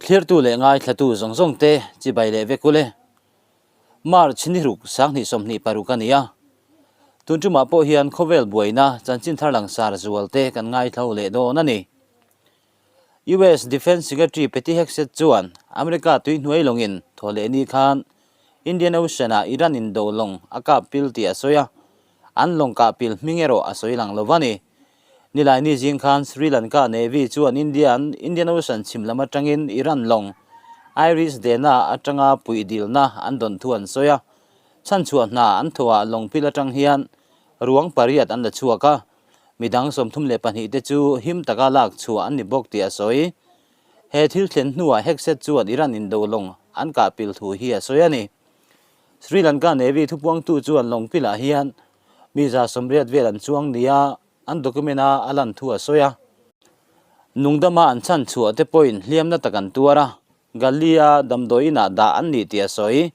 Thlirtu leh ngaithlatu zawng zawng te chibai leh vek ule. March ni ruk 2026 a ni a. Tun tumah pawh hian khawvel buaina chanchin thar langsar zual te kan ngaithlo leh dawn a ni. US Defence Secretary Pete Hegseth chuan America tuihnuai lawngin thawhleh ni khan Indian Ocean-ah Iran indo lawng a kap pil tih a sawi a, an lawng kah pil hming erawh a sawi lang lo va ni. Nilaini zing khan Sri Lanka Navy chuan Indian Indian Ocean chhim lam atangin Iran lawng Iris Dena atanga puih dilna an dawn thu an sawi a. Chhanchhuah hna an thawhah lawng pil atang hian ruang pariat an la chhuak a, midang 32 te chu him taka lak chhuah an ni bawk tih a sawi. He thil thlen hnuah Hegseth chuan Iran indo lawng an kah pil thu hi a sawi a ni. Sri Lanka Navy thupuangtu chuan lawng pilah hian Mi 180 vel an chuang nia an document a a lan thu a sawi a. Nungdama an chhan chhuah te pawhin hliamna tak an tuar a, Gallia damdawi inah dah an ni tih a sawi.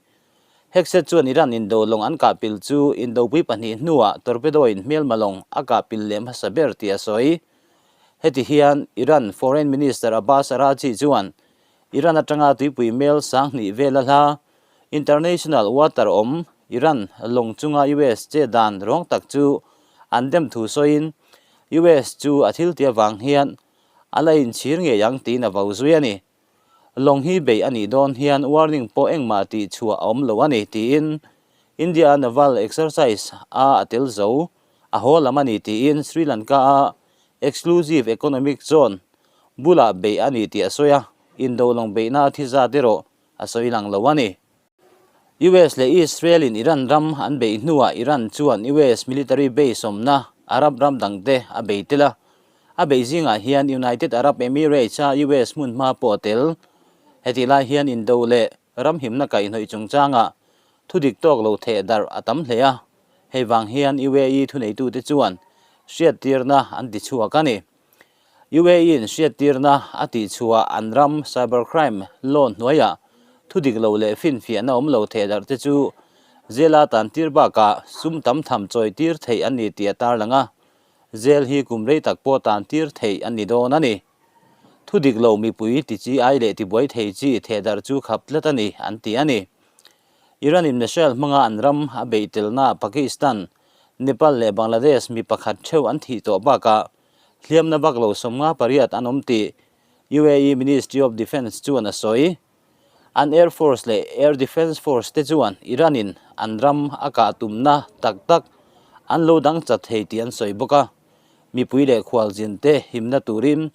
Hegseth chuan Iran indo lawng an kah pil chu indopui pahnih hnuah torpedo in hmelma lawng a kah pil leh hmasa ber tih a sawi. Heti hian Iran Foreign Minister Abbas Araghchi chuan Iran atanga tuipui mel 2000 vel a hla International water awm Iran lawng chunga US che dan rawng tak chu an dem thu sawiin US chu a thil ti avang hian a la inchhir ngei ang tiin a vo zui a ni. Lawng hi beih a nih dawn hian warning pawh engmah tih chhuah a awm lo a ni tiin India naval exercise a a tel zo a haw lam a ni tiin Sri Lanka a exclusive economic zone bulah beih a ni tih a sawi a, indo lawng beihna a thi zat erawh a sawi lang lo a ni. US leh Israel in Iran ram an beih hnuah Iran chuan US military base awmna Arab ram dangte a bei tel a. A beih zingah hian United Arab Emirates a US hmunhma pawh a tel. Hetih lai hian indo leh ram himna kaihhnawih chungchangah thudik tawk lo theh darh a tam hle a. Hei vang hian UAE thuneitute chuan hriattirna an ti chhuak a ni. UAE-in hriattirna a tihchhuah an ram cybercrime law hnuaiah thudik lo leh finfiahna awm lo thehdarh te chu jail-a tantir bakah sum tam tham chawitir theih an ni tih a tarlang a, jail hi kum rei tak pawh tantir theih an ni dawn a ni. Thudik lo mipui ti chi ai leh tibuai thei chi thehdarh chu khap tlat a ni, an ti a ni. Iran-in missile hmanga an ram a beih telna Pakistan, Nepal leh Bangladesh mi pakhat theuh an thih tawh bakah hliamna bak lo 58 an awm tih UAE Ministry of Defence chuan a sawi. An Air Force leh Air Defence Force te chuan Iran-in an ram a kah tumna tak tak an lo dang chat thei tih an sawi bawk a, mipui leh khualzin te himna turin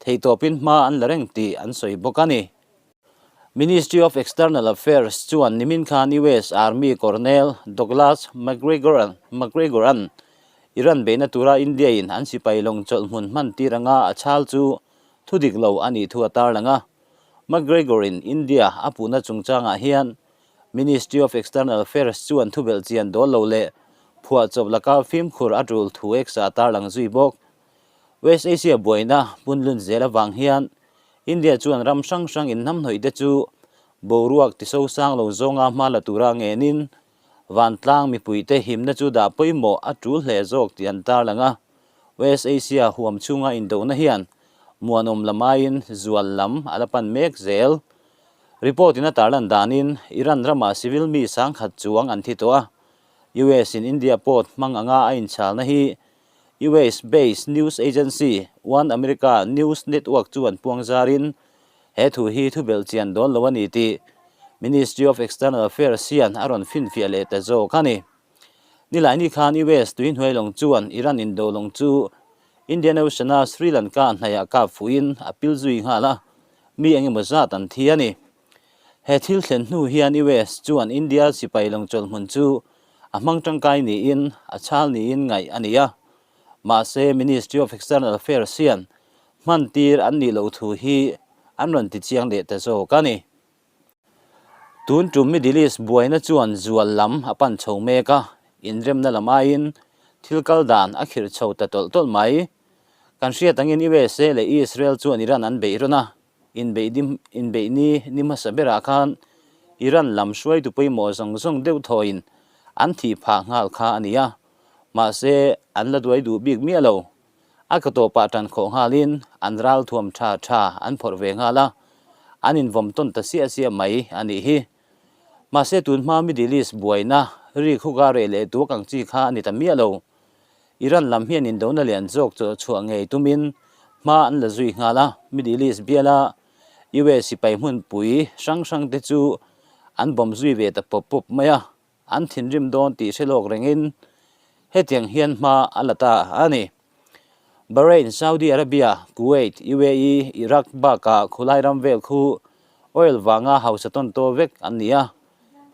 theihtawpin hma an la reng tih an sawi bawk a ni. Ministry of External Affairs chuan nimin khan US Army Colonel Douglas McGregor-a'n Iran beihna tura India-in an sipai lawng chawlh hmun hman tir anga a chhal chu thudik lo a nih thu a tarlang a. McGregor-in India a puhna chungchangah hian Ministry of External Affairs chuan thubelh chian dawl lo leh phuahchawp laka fimkhur a tul thu eksa a tarlang zui bawk. West Asia buaina punlun zel avang hian India chuan ram hrang hrang inhnamhnawih te chu boruak tiso sang lo zawnga hma la tura ngenin vantlang mipuite himna chu dah pawimawh a tul hle zawk tih an tarlang a. West Asia huam chhunga indohna hian muanawm lam aiin zual lam a la pan mek zel. Report in a tarlan danin Iran ramah civil mi 10,000 chuang an thi tawh a, US in India port hmang anga a inchalna hi US based news agency One America News Network chu an puang zarin he thu hi thubelh chian dawn lo a ni tih Ministry of External Affairs hian a rawn finfiah leh ta zawk a ni. Nilaini khan US tuihnuai lawng chuan Iran indo lawng chu Indian Ocean-a Sri Lanka hnaihah kap fuhin a pil zui nghal a, mi engemaw zat an thi a ni. He thil thlen hnu hian US chuan India sipai lawng chawlhmun chu a hmang tangkai niin a chhal niin ngaih a ni a. Mahse, Ministry of External Affairs hian hman tir an nih loh thu hi an rawn ti chiang leh ta zawk a ni. Tun tum Middle East buaina chuan zual lam a pan chho mek a, inremna lam aiin thil kal dan a khirh chho ta tawlh tawlh mai. Kan hriat angin USA leh Israel chuan Iran an beih rawn a, Inbeih ni ni hmasa berah khan Iran lam hruaitu pawimawh zawng zawng deuh thawin an thih phah nghal kha a ni a, mahse an la duai duh bik miah lo. A ka tawpah tan khawh nghalin an ral thuam tha tha an phawrh ve nghal a. An invawm tawn ta siah siah mai a nih hi. Mahse tun hma Middle East buaina rik huka reh leh tuak ang chi kha a ni ta miah lo. Iran lam hian indona lian zawk chawh chhuah ngei tumin hma an la zui nghal a, Middle East biala US sipai hmunpui hrang hrang te chu an bawm zui ve ta pawp pawp mai a, an thinrim dawn tih hre lawk rengin hetiang hian hma a la ta a ni. Bahrain, Saudi Arabia, Kuwait, UAE, Iraq bakah khulai ram vel khu oil vanga hausa tawn taw vek an ni a.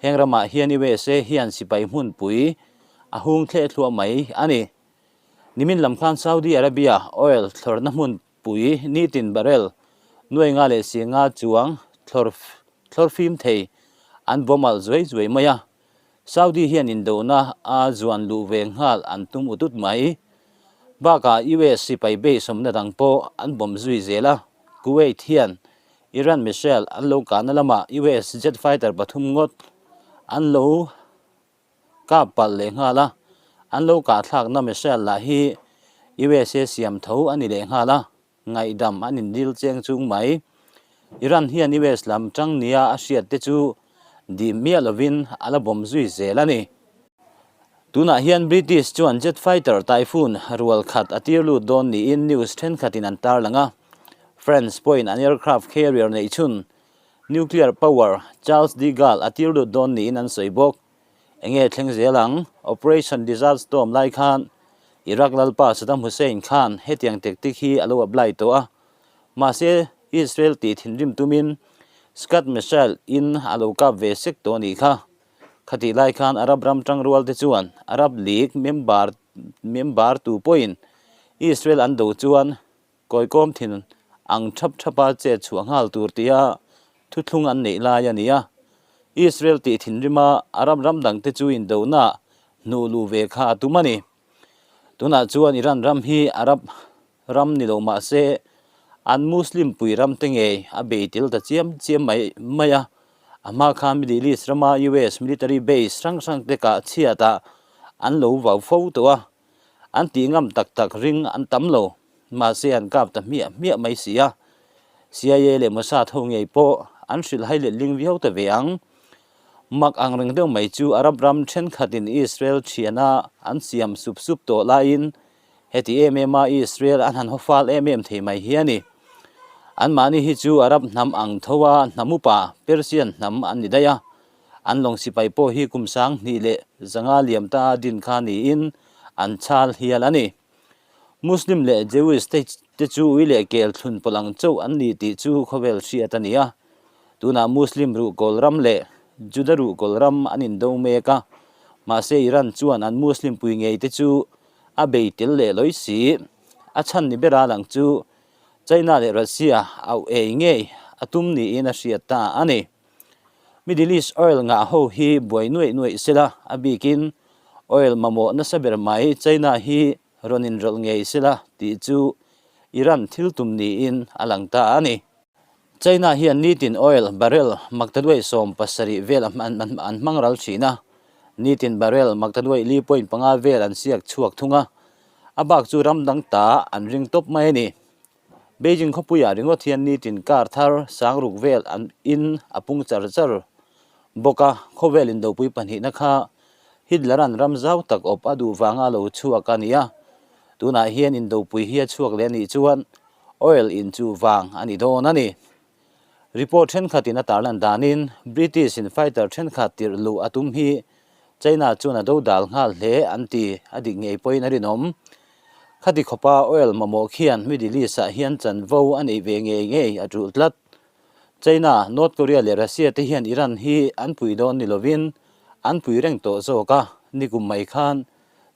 Heng ramah hian USA hian sipai hmunpui a hung thleh thluah mai a ni. Nimin lam khan Saudi Arabia oil thlawrna hmunpui nitin barrel nuai nga leh si nga chuang thlawr thlawr fim thei an bawm alh zuai zuai mai a. Saudi hian indona a zuan luh ve nghal an tum ut ut mai. Bakah US sipai base awmna dang pawh an bawm zui zel a, Kuwait hian Iran missile an lo kahna lamah US jet fighter pathum ngawt an lo kap palh leh nghal a, an lo kahthlakna missile lah hi USA siam tho a ni leh nghal a. Ngaihdam an indil cheng chung mai. Iran hian US lam tang nia a hriat te chu dim miah lovin a la bawm zui zel a ni. Tunah hian British chuan jet fighter Typhoon rual khat a tir lut dawn niin news thenkhatin an tarlang a. France pawhin an aircraft carrier neih chhun nuclear power Charles de Gaulle a tir lut dawn niin an sawi bawk. Enge thleng zel ang? Operation Desert Storm lai khan Iraq lalpa Saddam Hussein khan hetiang tactic hi a lo apply tawh a. Mahse, Israel tih thinrim tumin Scud missile in a lo kap ve sek tawh a nih kha. Khatih lai khan Arab ram tangrual te chuan Arab League member member tu pawhin Israel an do chuan Kawikawm thin ang thap thapa chet chhuah nghal tur tia thuthlung an neih lai a ni a. Israel tih thinrima Arab ram dangte chu indohna hnuh luh ve kha a tum a ni. Tunah chuan Iran ram hi Arab ram ni lo mah se an Muslim pui ram te ngei a bei tel ta chiam chiam mai mai a. A hma khan Middle East rama US military base hrang hrang te kah chhiatah an lo vau fo tawh a. An tih ngam tak tak ring an tam lo, mahse an kap ta hmiah hmiah mai si a. CIA leh Mossad ho ngei pawh an hrilh hai let ling viau ta ve ang. Mak ang reng deuh mai chu Arab ram thenkhatin Israel thiana an siam sup sup tawh laiin heti em em a Israel an han hawfal em em thei mai hi a ni. Anmahni hi chu Arab hnam ang tho a hnam upa Persian hnam an ni daih a. An lawng sipai pawh hi kum 2000 leh 500 liam ta din kha niin an chhal hial a ni. Muslim leh Jewish te te chu ui leh kel thlun pawlh ang chauh an ni tih chu khawvel hriat a ni a. Tunah Muslim ruhkawl ram leh Juda ruhkawl ram an indo mek a, mahse Iran chuan an Muslim pui ngei te chu a bei tel leh lawi si. A chhan ni bera lang chu China leh Russia auh ei ngei a tum niin a hriat ta a ni. Middle East oil ngah ho hi buai nuaih nuaih sela, a bikin oil mamawh nasa ber mai China hi rawn inrawlh ngei sela tih chu Iran thil tum niin a lang ta a ni. China hian nitin oil barrel maktaduai 70 vel an hmang ral thin a, nitin barrel maktaduai li point panga vel an siak chhuak thung a, a bak chu ram dang ta an ring tawp mai a ni. Beijing khawpuiah ringawt hian nitin car thar sangruk vel an in a pung char char bawk a, khawvel indopui pahnihna kha Hitler-a'n ram zau tak awp a duh vanga lo chhuak a ni a, tunah hian indopui hi a chhuak leh a nih chuan oil in chu vang a ni dawn a ni. Report thenkhatin a tarlan danin British-in fighter thenkhat tirh luh a tum hi China chuan a dodal nghal hle an ti, a dik ngei pawhin a rinawm. Khati khawpa oil mamawh khian Middle East-ah hian chanvo a neih ve ngei ngei a tul tlat. China, North Korea leh Russia te hian Iran hi an pui dawn ni lovin an pui reng tawh zawk a, nikum mai khan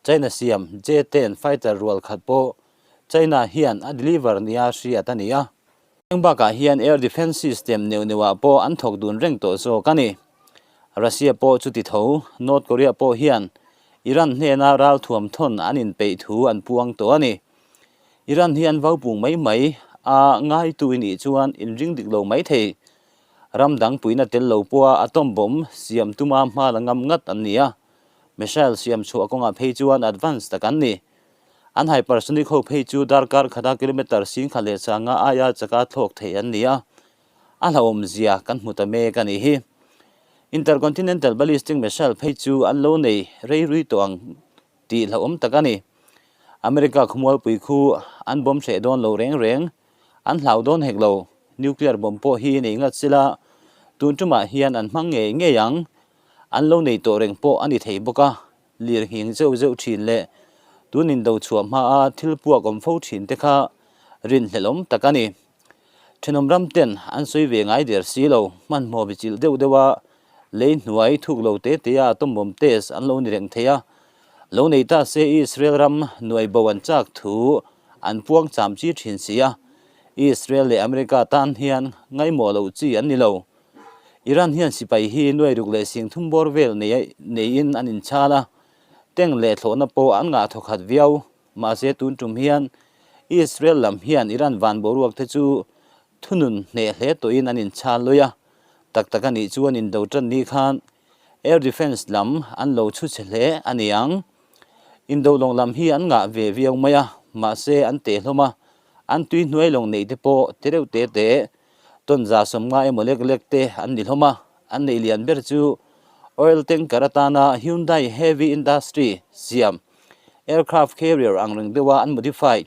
China siam J-10 fighter rual khat pawh China hian a deliver nia hriat a ni a. Heng bakah hian air defence system neuh neuhah pawh an thawk dun reng tawh zawk a ni. Russia pawh chuti tho, North Korea pawh hian Iran hnena ral thuam thawn an inpeih thu an puang tawh a ni. Iran hi an vaupung mai mai a ngaitu i nih chuan inring dik lo mai thei. Ram dang puina tel lo pawha atom bomb siam tuma hma la ngam ngat an ni a, missile siam chhuah kawngah phei chuan advance tak an ni. An hypersonic ho phei chu darkar khata kilometer 11,500 aia chaka thlawk thei an ni a. A hlauhawmzia kan hmu ta mek a nih hi. Intercontinental Ballistic Missile phei chu an lo nei rei rui tawh ang tih hlauhawm tak a ni. America khawmualpui khu an bomb hreh dawn lo reng reng, an hlau dawn hek lo. Nuclear bomb pawh hi nei ngat sila tun tumah hian an hmang ngei ngei ang. An lo nei tawh reng pawh a ni thei bawk a, lir nghing zeuh zeuh thin leh tun indo chhuah hmaa thil puak awm fo thin te kha rinhlelhawm tak a ni. Thenawm ram ten an sawi ve ngai der si lo, hmanhmawh bichilh deuh deuh a, lei hnuai thuk lo te te a atom bomb test an lo ni reng thei a. Lo nei ta se Israel ram nuai bo an chak thu an puang cham chi thin si a, Israel leh America tan hian ngaihmawh loh chi an ni lo. Iran hian sipai hi nuai ruk leh sing thum bawr vel neiin an inchhal a, tank leh thlawhna pawh an ngah thawkhat viau. Mahse tun tum hian Israel lam hian Iran van boruak te chu thunun hneh hle tawhin an inchhal lawih a, tak tak a nih chuan indo tan ni khan air defence lam an lo chhu chhe hle a ni ang. Indo lawng lam hi an ngah ve viau mai a, mahse an teh hlawm a, an tui hnuai lawng neih te pawh ti reuh te te tawn za sawmnga emaw lek lek te an ni hlawm a, an neih lian ber chu oil tanker atana Hyundai Heavy Industry siam Aircraft carrier ang reng deuha an modified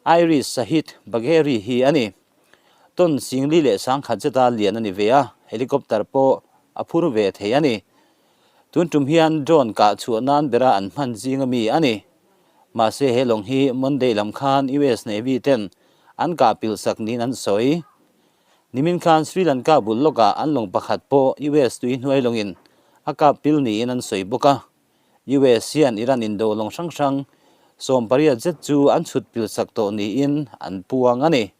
Iris Sahid Bagheri hi a ni. Ton Singli leh Sangkhat zeta lian a ni ve a, helicopter pawh a phur ve thei a ni. Tun tum hian drone kah chhuah nan bera an hman zing ami a ni. Mahse he lawng hi Monday lam khan US Navy ten an kah pilh sak niin an sawi. Nimin khan Sri Lanka bul lawkah an lawng pakhat pawh US tui hnuai lawngin a kap pil niin an sawi bawk a. US hian Iran indo lawng hrang hrang 80 zet chu an chhut pil sak tawh niin an puang a ni.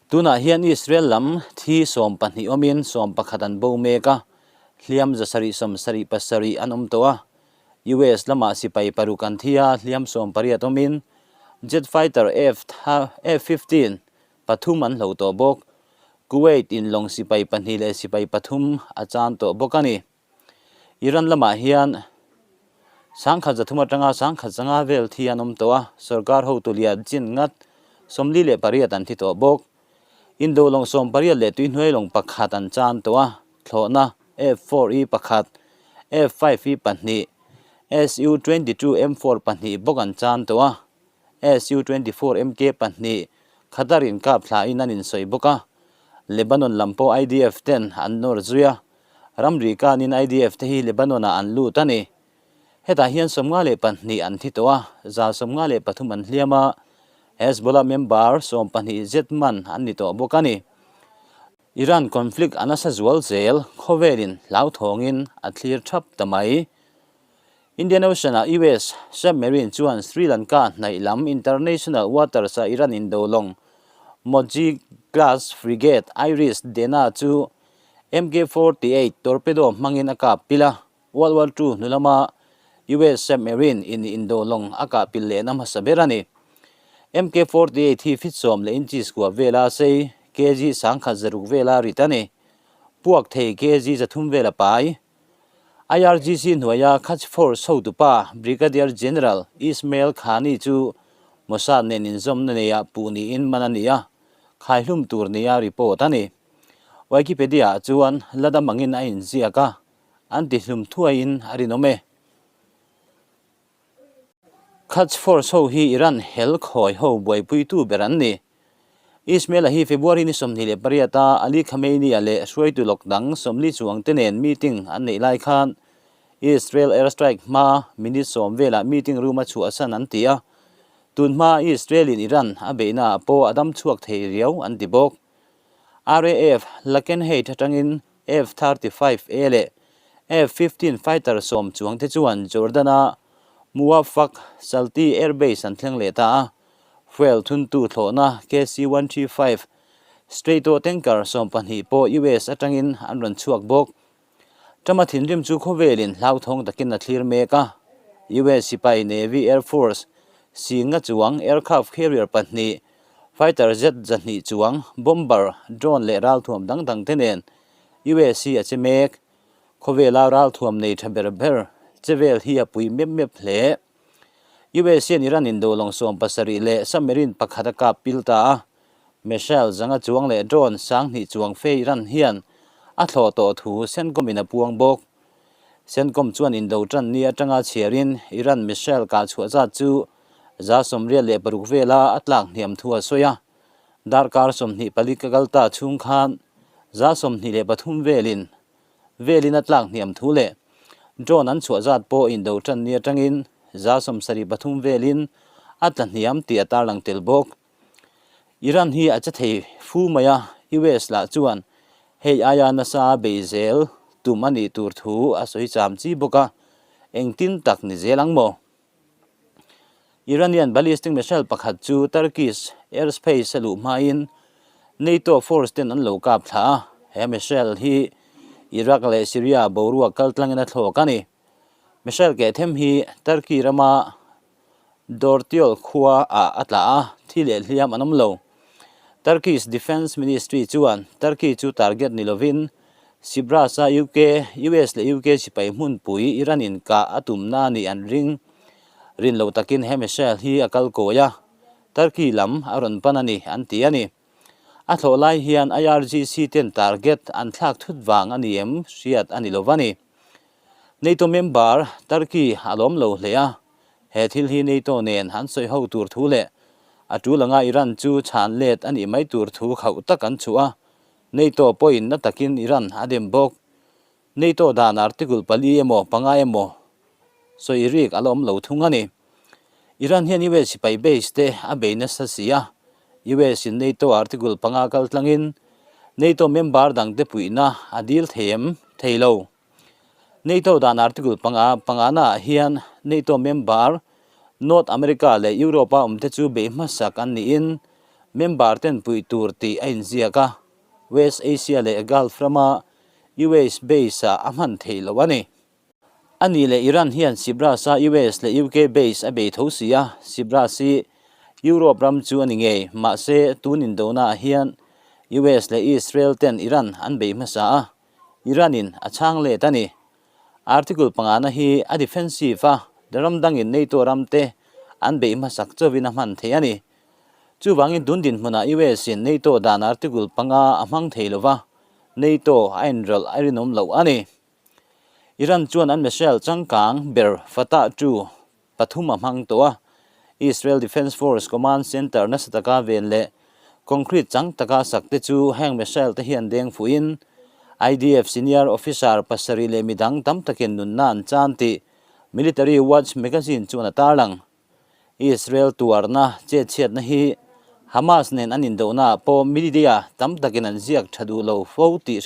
Tunah hian Israel lam thi 12 awmin 11 an bo mek a, hliam 777 an awm tawh a. US lamah sipai paruk an thi a, hliam 18 awmin jet fighter F-15 pathum an hlo tawh bawk. Kuwait in lawng sipai pahnih leh sipai pathum a chan tawh bawk a ni. Iran lamah hian 1300 atanga 1500 vel thi an awm tawh a, sorkar hotu lian chin ngat 48 an thi tawh bawk. Indo lawng 18 leh tuihnuai lawng pakhat an chan tawh a, thlawhna F-4E pakhat, F-5E pahnih, Su-22 M4 pahnih bawk an chan tawh a, Su-24 MK pahnih Qatar inkap thlain an insawi bawk a, Lebanon lam pawh IDF ten an nawr zui a, Ramri kanin IDF te hi Lebanon-ah an lut a ni. Hetah hian 52 an thi tawh a, 153 an hliam a, Hezbollah member 12 zet man an ni tawh bawk a ni. Iran conflict a nasa zual zel, khawvelin hlauthawngin a thlir thap ta mai. Indian Ocean-ah US submarine chuan Sri Lanka hnaih lam international waters-a Iran indo lawng Moji class frigate Iris Dena chu MK-48 torpedo hmangin a kap pil a, World War Two hnu lama US submarine in indo lawng a kah pil lehna hmasa ber a ni. MK-48 hi feet sawm leh inches kua vela sei, kg 1100 vela rit a ni. Puak thei kg 300 vela pai. IRGC hnuaia Quds Force hotupa Brigadier General Ismail Khani chu Mossad nen inzawmna neia puh niin man a ni a, khaihlum tur nia report a ni. Wikipedia-ah chuan la dam angin a inziak a, an tihlum thuaiin a rinawm e. Quds Force ho hi Iran hel khawi ho buaipuitu ber an ni. Ismail-a hi February ni 28 a Ali Khamenei-a leh hruaitu lawk dang 40 chuang te nen meeting an neih lai khan Israel airstrike hma minute sawm velah meeting room a chhuahsan an ti a, tun hma Israel-in Iran a beihnaah pawh a dam chhuak thei riau an ti bawk. RAF Lakenheath atangin F-35A leh F-15 fighter sawm chuang te chuan Jordan-a Muwaffaq Salti Air Base an thleng leh ta a, fuel thuntu thlawhna KC-135 Strato tanker 12 pawh US atangin an rawn chhuak bawk. Trump-a thinrim chu khawvelin hlauthawng takin a thlir mek a, US sipai Navy Air Force singa chuang aircraft carrier pahnih, fighter jet 200 chuang, bomber, drone leh ralthuam dang dang te nen US hi a che mek. Khawvela ralthuam nei tha ber ber che vel hi a pui mep mep hle. US hian Iran indo lawng 70 leh submarine pakhat a kap pil ta a. Missile 500 chuang leh drone 2000 chuang fe Iran hian a thlawh tawh thu CENTCOM in a puang bawk. CENTCOM chuan indo tan ni atanga chhiarin Iran missile kah chhuah zat chu 86% vela a tlak hniam thu a sawi a. Darkar 24 ka kal ta chhung khan 23% velin velin a tlak hniam thu leh drone an chhuah zat pawh indo tan ni atangin 73% velin a tla hniam tih a tarlang tel bawk. Iran hi a che thei fu mai a, US lah chuan hei aia nasa bei zel tum a nih tur thu a sawi cham chi bawk a, engtin tak ni zel ang maw? Iranian ballistic missile pakhat chu Turkish airspace a luh hmain NATO force ten an lo kap thla a, he missile hi Iraq leh Syria boruak kaltlangin a thlawk a ni. Missile keh them hi Turkey rama Dortiol khua ah a tla a, thi leh hliam an awm lo. Turkish Defence Ministry chuan Turkey chu target ni lovin Cyprus-a UK, US leh UK sipai hmunpui Iran in kah a tumna a nih an ring. Rin lo takin he missile hi a kal kawi a, Turkey lam a rawn pan a ni an ti a ni. A thlawh lai hian IRGC ten target an thlak thut vang a ni em hriat a ni lo va ni. NATO member Turkey a lawm lo hle a, he thil hi NATO nen an sawi ho tur thu leh a tul anga Iran chu chhan let a nih mai tur thu khauh tak an chhuah a, NATO pawhin na takin Iran a dem bawk. NATO dan article pali emaw panga emaw sawi rik a la awm lo thung a ni. Iran hian US sipai base te a bei nasa si a, US in NATO article panga kal tlangin NATO member dangte puihna a dil thei em? Thei lo. NATO dan article panga pangana ah hian NATO member North America leh Europe a awmte chu bei hmasak an niin member ten puih tur tih a inziak a, West Asia leh Gulf rama US base ah a hman theih loh a ni. A nih leh Iran hian Cyprus a US leh UK base a bei tho si a, Cyprus hi Europe ram chu a ni ngei, mahse tun indona ah hian US leh Israel ten Iran an bei hmasa a, Iran in a chhang let a ni. Article pangana hi a defensive a, ram dangin NATO ram te an beih hmasak chauhin a hman thei a ni. Chuvangin tun dinhmunah US in NATO dan article panga a hmang thei lova, NATO a inrawlh a rinawm loh a ni. Iran chuan an missile changkang ber Fatah 2 pathum a hmang tawh a, Israel Defense Force Command Center nasa taka ven leh concrete chang taka sak te chu heng missile te hian deng fuhin IDF senior officer pasarih leh midang tam takin nunna an chan tih Military Watch magazine chuan a tarlang. Israel tuarna chetchhiatna hi Hamas nen an indohnaah pawh media tam takin an ziak tha duh lo fo tih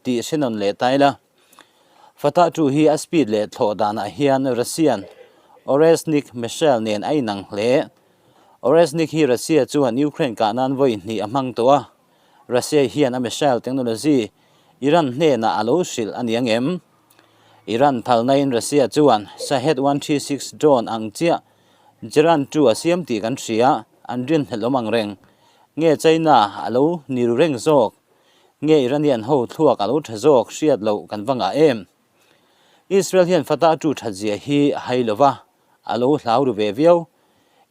tih hre nawn leh ta ila. Fatah 2 hi a speed leh thlawh danah hian Russian Oresnik missile nen a inang hle. Oresnik hi Russia chuan Ukraine kah nan vawi hnih a hmang tawh a, Russia hian a missile technology Iran hnenah a lo hrilh a ni ang em? Iran phalnain Russia chuan Shahed 136 drone ang chiah Geran 2 a siam tih kan hria, an rinhlelh awm ang reng. Nge China a lo ni ru reng zawk? Nge Iranian ho thluak a lo tha zawk hriat loh kan va ngah em? Israel hian Fatah 2 that zia hi a hai lova, a lo hlau ru ve viau.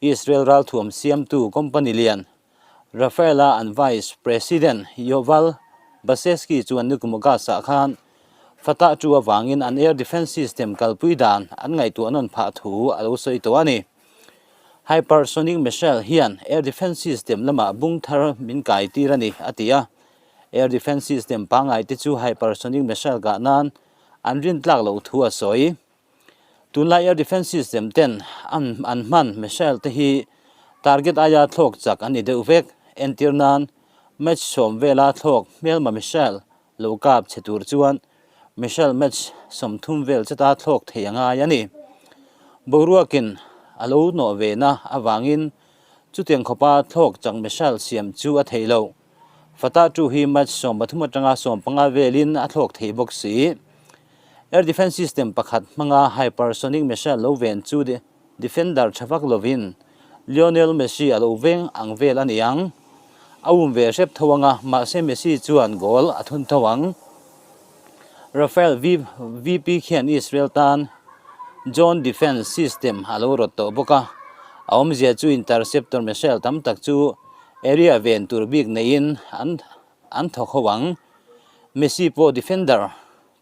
Israel ralthuam siamtu company lian Rafael-a an Vice President Yoval Baseski chuan Nukum August-ah khan Fatah 2 avangin an air defence system kalpui dan an ngaihtuah nawn phah thu a lo sawi tawh a ni. Hypersonic missile hian air defence system lamah bung thar min kai tir a ni, a ti a. Air defence system pangngai te chu hypersonic missile kah nan an rin tlak loh thu a sawi. Tunlai air defence system ten an an hman missile te hi target aia thlawk chak an ni deuh vek. Entir nan match 10 vela thlawk hmelma missile lo kap chhe tur chuan missile match 30 vel cheta thlawk thei a ngai a ni. Boruakin a lo nawh ve na avangin chutiang khawpa thlawk chak missile siam chu a thei lo. Fatah 2 hi match 13 atanga 15 velin a thlawk thei bawk si. Air defense system pakhat hmanga hypersonic missile lo ven chu defender tha vak lovin Lionel Messi a lo veng ang vel a ni ang. A um ve hrep tho anga, mahse Messi chuan goal a thun tho ang. Rafael VP khian Israel tan Drone defense system a lo rawt tawh bawk a, a awmzia chu interceptor missile tam tak chu Area ven tur bik neiin an an thawk ho ang. Messi pawh defender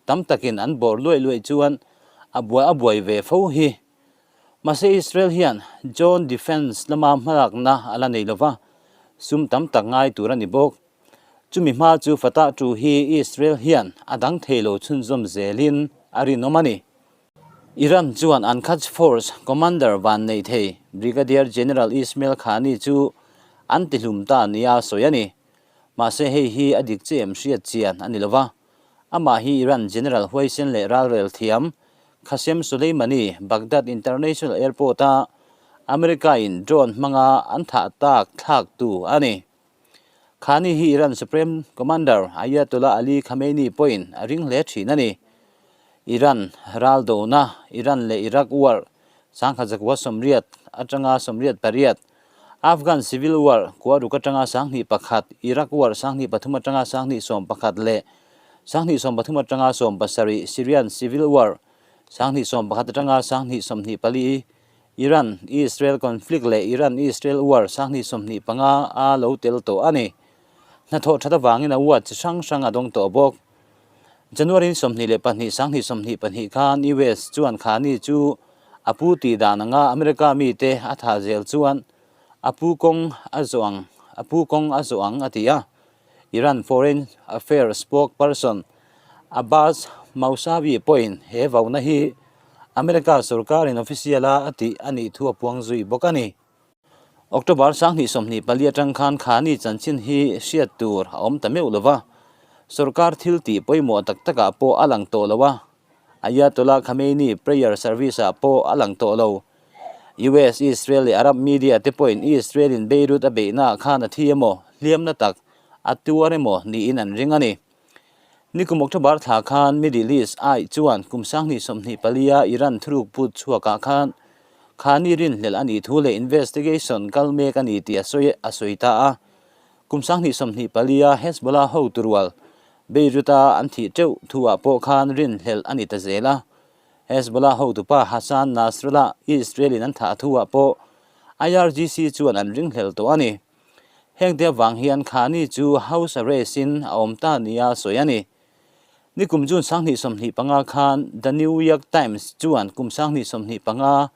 tam takin an bawr luaih luaih chuan a buai a buai ve fo hi. Mahse Israel hian John defence lama hmalakna a la nei lova, sum tam tak ngai tur a ni bawk. Chumi hma chu Fatah tu hi Israel hian a dang thei lo chhunzawm zelin a rinawm a ni. Iran chuan an Quds Force Commander van nei thei Brigadier General Ismail Khani chu an tihlum ta nia sawi a ni. Mahse hei hi a dik che em hriat chian a ni lo va. Amah hi Iran General huaisen leh ralrel thiam Qasem Soleimani Baghdad International Airport-a America-in drone hmanga an thah tak thlaktu a ni. Khani hi Iran Supreme Commander Ayatollah Ali Khamenei pawhin a ring hle thin a ni. Iran ral dona, Iran leh Iraq War, 1980 atanga 88, Afghan Civil War, kua ruk atanga 21, Iraq War, 23 atanga 21 leh 23 atanga 17, Syrian Civil War, 21 atanga 24, Iran, Israel conflict leh Iran, Israel war 2025 a lo tel tawh a ni. Hnathawh that avangin award chi hrang hrang a dawng tawh bawk. January 22, 2022 khan US chuan Khani chu a pu tih dan anga America mite a thah zel chuan a pu kawng a zawh ang a pu kawng a zawh ang a ti a. Iran Foreign Affairs spokesperson Abbas Mousavi pawhin he vauna hi America sorkarin official-a a tih a nih thu a puang zui bawk a ni. October 2024 atang khan Khani chanchin hi hriat tur a awm ta meuh lo va, sorkar thil tih pawimawh tak takah pawh a lang tawh lo a, Ayatollah Khamenei prayer service-ah pawh a lang tawh lo. US, Israel leh Arab media te pawhin Israel-in Beirut a beihnaah khan a thi emaw, hliamna tak a tuar emaw niin an ring a ni. Nikum October thla khan Middle East Eye chuan kum 2024-a Iran thuruk put chhuakah khan Khani rinhlelh a nih thu leh investigation kal mek a ni tih a sawi a sawi ta a. Kum 2024-a Hezbollah hotu rual Beirut-a an thih teuh thuah pawh khan rinhlelh a ni ta zel a. Hezbollah hotupa Hassan Nasrallah Israel-in an thah thuah pawh IRGC chuan an ringhlel tawh a ni. Hengte avang hian Khani chu house arrest-in a awm ta nia sawi a ni. Nikum June 2025 khan The New York Times chuan kum 2025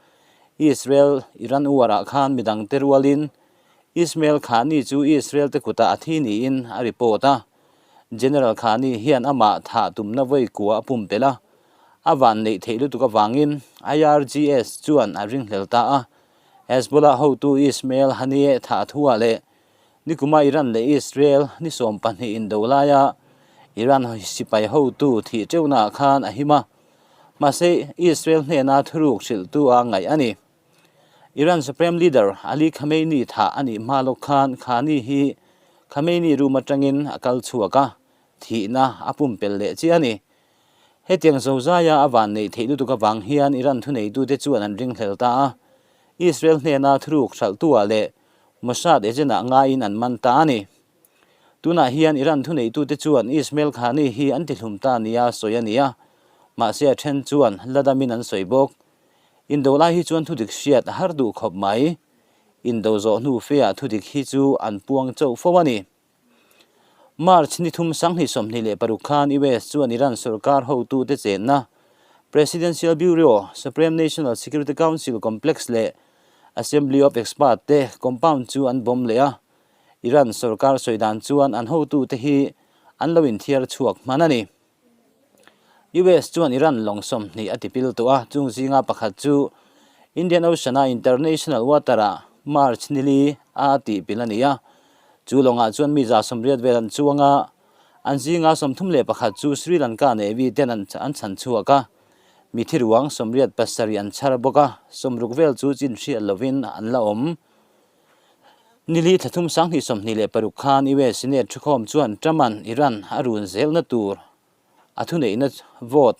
Israel-Iran war-ah khan midangte rualin Ismail Khani chu Israel-te kutah a thi niin a report a. General Khani hian amah thah tumna vawi kua a pumpelh a, a van neih theih lutuk avangin IRGS chuan a ringhlel ta a. Hezbollah hotu Ismail Haniyeh thah thuah leh nikuma Iran leh Israel ni 12 indo laia Iran sipai hotu thih teuhnaah khan a him a, mahse Israel hnena thuruk hrilhtu a ngaih a ni. Iran Supreme Leader Ali Khamenei thah a nih hma lawk khan Khani hi Khamenei room atangin a kal chhuak a, thihna a pumpelh leh chiah a ni. Hetiang zozaia a van neih theih lutuk avang hian Iran thuneitute chuan an ringhlel ta a, Israel hnena thuruk hralhtuah leh Mossad agent-ah ngaiin an man ta a ni. Tunah hian Iran thuneitute chuan Ismail Khani hi an tihlum ta nia sawi a ni a, mahse a then chuan la damin an sawi bawk. Indo lai hi chuan thudik hriat a har duh khawp mai. Indo zawh hnu feah thudik hi chu an puang chauh fo a ni. March ni thum 2026 khan US chuan Iran sorkar hotute chenna Presidential Bureau, Supreme National Security Council Complex leh Assembly of Experts te compound chu an bomb leh a. Iran sorkar sawi dan chuan an hotute hi an lo inthiar chhuak hman a ni. US chuan Iran lawng 20 a tipil tawh a, chung zinga pakhat chu Indian Ocean-a International Water-ah March ni li a tihpil a ni a. Chu lawngah chuan mi 180 vel an chuang a, an zinga 31 chu Sri Lanka Navy ten an chhan chhuak a, mi thi ruang 87 an chhar bawk a, 60 vel chu chin hriat lovin an la awm. Ni li thla thum 2026 khan US Senate thukhawm chuan Trump-a'n Iran a run zelna tur a thuneihna vote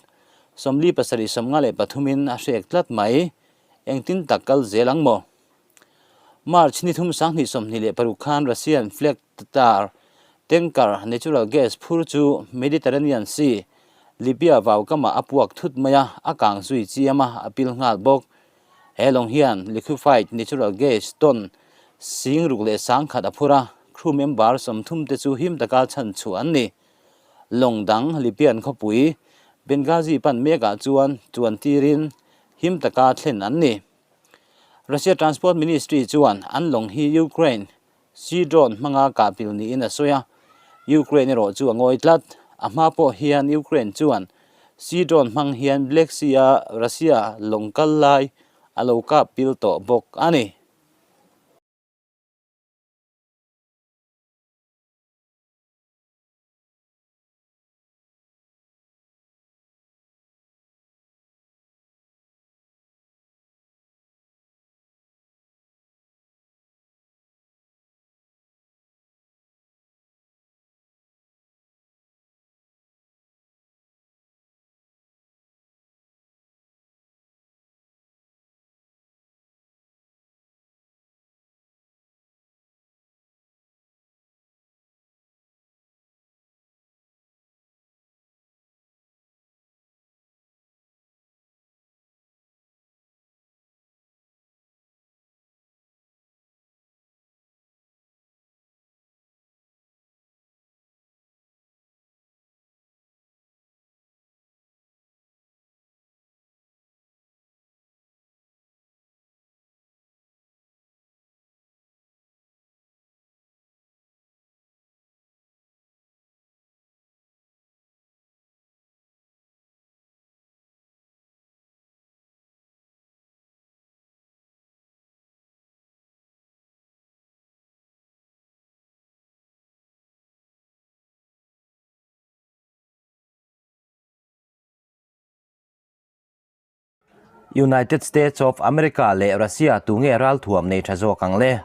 47 53 in a hrek tlat mai. Engtin tak kal zel ang maw? March ni thum 2026 khan Russian flag tar tanker natural gas phur chu Mediterranean Sea, Libya vau kamah a puak thut mai a, a kang zui chiam a, a pil nghal bawk. He lawng hian liquefied natural gas ton Sing ruk leh 10,000 a phur a, crew member 30 te chu him taka chhan chhuah an ni. Lawng dang Libyan khawpui Benghazi pan mekah chuan chuan tirin him taka thlen an ni. Russia Transport Ministry chuan an lawng hi Ukraine Sea drone hmanga kah pil niin a sawi a, Ukraine erawh chu a ngawi tlat. A hma pawh hian Ukraine chuan sea drone hmang hian Black Sea-a Russia lawng kal lai a lo kap pil tawh bawk a ni. United States of America leh Russia tu nge ralthuam nei tha zawk ang le?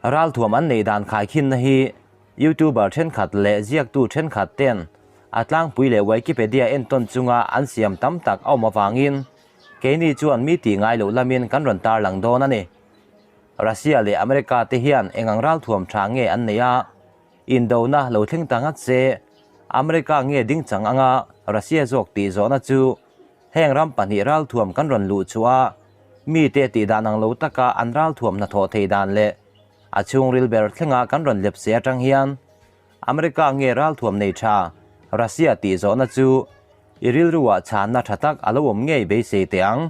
Ralthuam an neih dan khaikhinna hi YouTuber thenkhat leh ziaktu thenkhat ten a tlangpui leh Wikipedia entawn chunga an siam tam tak a awm avangin keini chuan mi tih ngai loh lamin kan rawn tarlang dawn a ni. Russia leh America te hian eng ang ralthuam tha nge an neih a, indona lo thleng ta ngat se America nge dingchang anga Russia zawk tih zawhna chu heng ram pahnih ralthuam kan rawn luh chhuah a, mite tih dan ang lo taka an ralthuam hnathawh thei dan leh a chhungril ber thlenga kan rawn lep se atang hian America nge ralthuam nei tha Russia tih zawhna chu i rilruah chhanna tha tak a lo awm ngei beisei teh ang.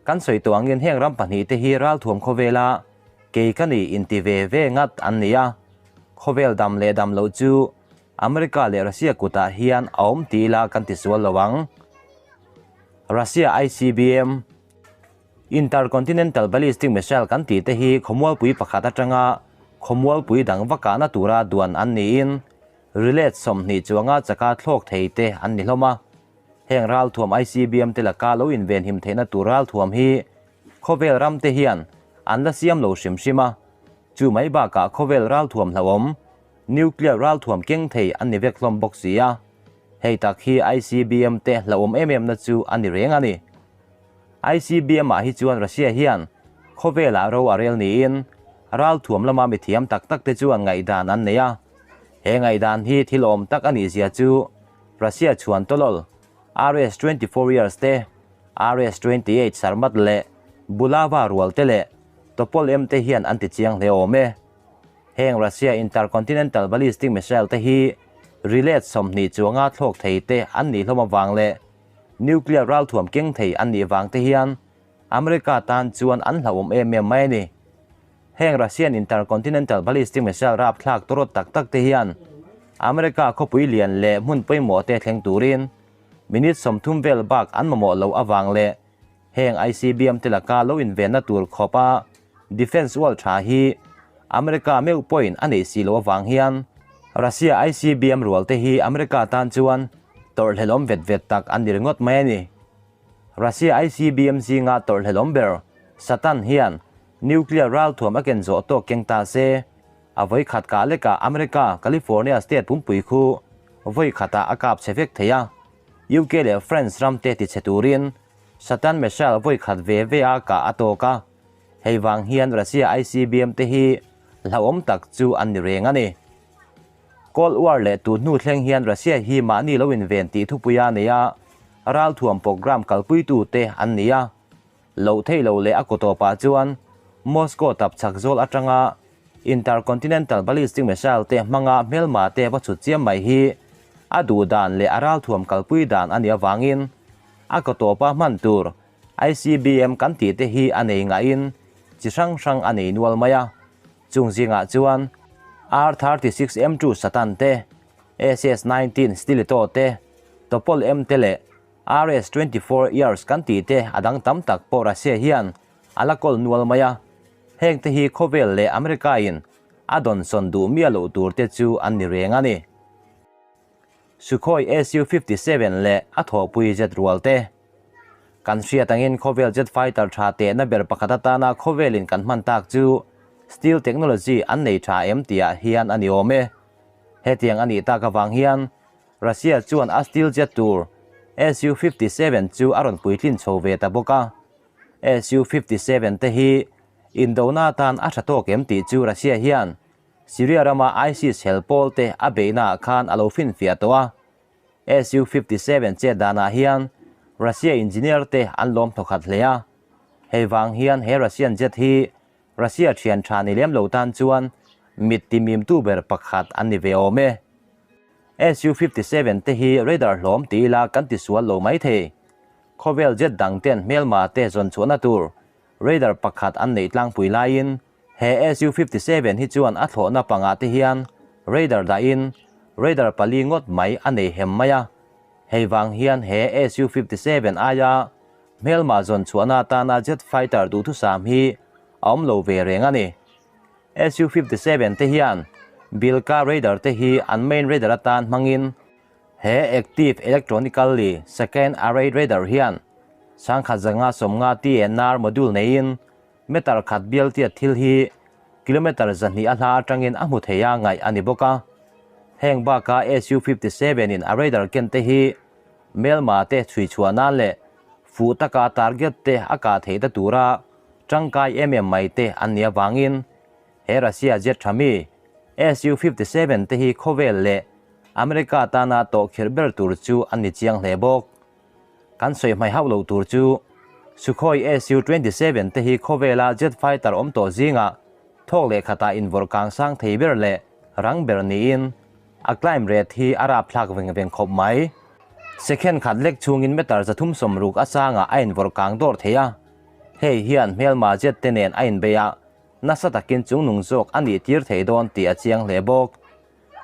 Kan sawi tawh angin heng ram pahnih te hi ralthuam khawvela kei ka ni inti ve ve ngat an ni a, khawvel dam leh dam loh chu America leh Russia kutah hian a awm ti ila kan ti sual lo ang. Russia ICBM, Intercontinental Ballistic Missile kan tih te hi khawmualpui pakhat atanga khawmualpui dang va kahna tura duan an niin rilet 20 chuanga chaka thlawk thei te an ni hlawm a. Heng ralthuam ICBM te laka lo invenhim theihna tur ralthuam hi khawvel ram te hian an la siam lo hrim hrim a, chu mai bakah khawvel ralthuam hlauhawm Nuclear ralthuam keng thei an ni vek hlawm bawk si a, hei tak hi ICBM te hlauhawm em em na chu a ni reng a ni. ICBM ah hi chuan Russia hian khawvelah ro a rel niin ralthuam lama mithiam tak tak te chuan ngaihdan an nei a, he ngaihdan hi thil awm tak a nih zia chu Russia chhuan tawlawl RS 24 years te, RS 28 Sarmat leh Bulava rual te leh Topol M te hian an ti chiang hle awm e. Heng Russia Intercontinental Ballistic Missile te hi rilet 20 chuanga thlawk thei te an nih hlawm avang leh nuclear ralthuam keng thei an nih vang te hian America tan chuan an hlauhawm em em mai a ni. Heng Russian Intercontinental Ballistic Missile rapthlak tawrawt tak tak te hian America khawpui lian leh hmun pawimawh te thleng turin minute 30 vel bak an mamawh loh avang leh heng ICBM te laka lo invenna tur khawpa defence wall tha hi America meuh pawhin a neih si loh avang hian Russia ICBM rual te hi America tan chuan tawrhhlelawm vet vet tak an ni ringawt mai a ni. Russia ICBM zinga tawrhhlelawm ber Satan hian nuclear ralthuam a ken zawh tawk keng ta se, a vawi khat kah lekah America California state pumpui khu vawi khatah a kap chhe vek thei a, UK leh France ram te ti chhe turin Satan missile vawi khat ve ve a kah a tawk a, hei vang hian Russia ICBM te hi hlauhawm tak chu an ni reng a ni. Cold War leh tu hnu thleng hian Russia hi mahni lo inven tih thupui a nei a, ralthuam program kalpuitu te an ni a. Loh theih loh leh a kawtawpah chuan Moscow tapchhak zawl atanga Intercontinental Ballistic Missile te hmanga hmelma te va chhut chiam mai hi a duh dan leh a ralthuam kalpui dan a nih avangin a kaw tawpa hman tur ICBM kan tih te hi a nei ngahin chi hrang hrang a nei nual mai a. Chung zingah chuan R-36 M2 Satan te, SS-19 Stiletto te, Topol M te leh RS-24 Yars kan tih te a dang tam tak pawh Russia hian a la kawl nual mai a. Heng te hi khawvel leh America in a dawnsawn duh miah loh tur te chu an ni reng a ni. Sukhoi Su-57 leh a thawhpui jet rual te. Kan hriat angin khawvel jet fighter tha tehna ber pakhat atana khawvelin kan hman tak chu steel technology an nei tha em tihah hian a ni awm e. Hetiang a nih tak avang hian Russia chuan a steel jet tur Su-57 chu a rawn puitlin chho ve ta bawk a. Su-57 te hi indona atan a tha tawk em tih chu Russia hian Syria rama ISIS hel pawl te a beihnaah khan a lo finfiah tawh a. Su-57 chet danah hian Russia engineer te an lawm thawkhat hle a. Hei vang hian he Russian jet hi Russia thian tha ni lem lo tan chuan mit timimtu ber pakhat an ni ve awm e. Su-57 te hi radar hlawm ti ila kan ti sual lo mai thei. Khawvel jet dang ten hmelma te zawn chhuahna tur radar pakhat an neih tlangpui laiin he Su-57 hi chuan a thlawhna pangah te hian radar dahin radar pali ngawt mai a nei hem mai a. Hei vang hian he Su-57 aia hmelma zawn chhuahna atana jet fighter duhthusam hi a awm lo ve reng a ni. Su-57 te hian Bilka radar te hi an main radar atan hmangin He Active Electronically Second Array Radar hian sangkhat zanga sawmnga TNR module neiin meter khat bial tiat thil hi kilometer 200 a hla atangin a hmu thei a ngaih a ni bawk a. Heng baka Su-57 in a radar ken te hi hmelma te chhui chhuah nan leh fuh taka target te a kah theih ta tura tangkai em em mai te an nih avangin he Russia jet tha mi Su-57 te hi khawvel leh America tana tawh khirh ber tur chu an ni chiang hle bawk. Kan sawi hmai hauh lo tur chu Sukhoi Su-27 te hi khawvela jet fighter awm tawh zingah thawk leh khatah invawrh kang sang thei ber leh rang ber niin a climb rate hi a rapthlak veng veng khawp mai. Second khat lek chhungin meter 360 a sangah a invawrh kang dawr thei a, hei hian hmelma jet te nen a inbeih a, nasa takin chungnung zawk a nih tir thei dawn tih a chiang hle bawk.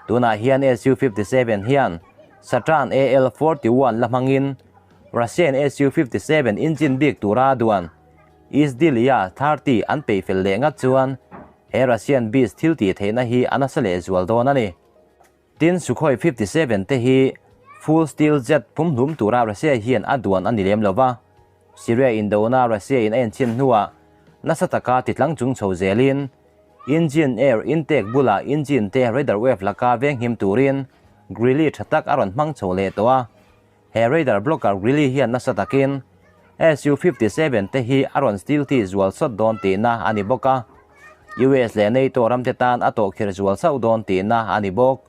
Tunah hian Su-57 hian Saturn AL-41 la hmangin Russian Su-57 engine bik tura a duan Izdeliya 30 an peih fel leh ngat chuan he Russian beast thil tih theihna hi a nasa leh zual dawn a ni. Tin, Sukhoi 57 te hi full steel jet pumhlum tura Russia hian a duan a ni lem lo va, Syria indona Russia in a enchhin hnuah nasa taka titlang chung chho zelin Engine air intake bulah engine te radar wave laka venghim turin grille tha tak a rawn hmang chho leh tawh a. He radar blocker grille hian nasa takin Su-57 te hi a rawn stealthy zual sawt dawn tihna a ni bawk a. US leh NATO ramte tan a tawhkhirh zual sauh dawn tihna a ni bawk.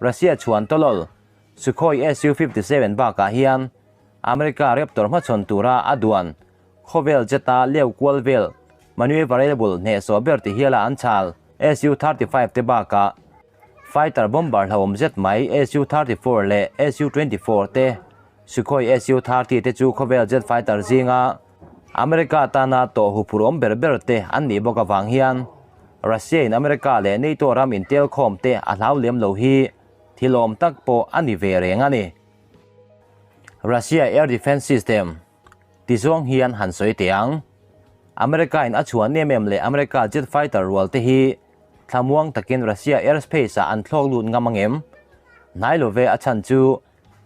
Russia chhuan tawlawl Sukhoi Su-57 bakah hian America Raptor hmachhawn tura a duan Khawvel jeta leu kual vel maneuverable hnehsawh ber ti hiala an chhal Su-35 te bakah fighter bomber hlauhawm zet mai Su-34 leh Su-24 te, Sukhoi Su-30 te chu khawvel jet fighter zinga America tana tawh huphurhawm ber ber te an nih bawk avang hian Russia in America leh NATO ram intelkhawm te a hlau lem lo hi thilawm tak pawh a ni ve reng a ni. Russia air defense system. Ti zawng hian han sawi teh ang. America in a chhuan em em leh America jet fighter rual te hi thlamuang takin Russia airspace ah an thlawk lut ngam angem? Hnai lo ve a chhan chu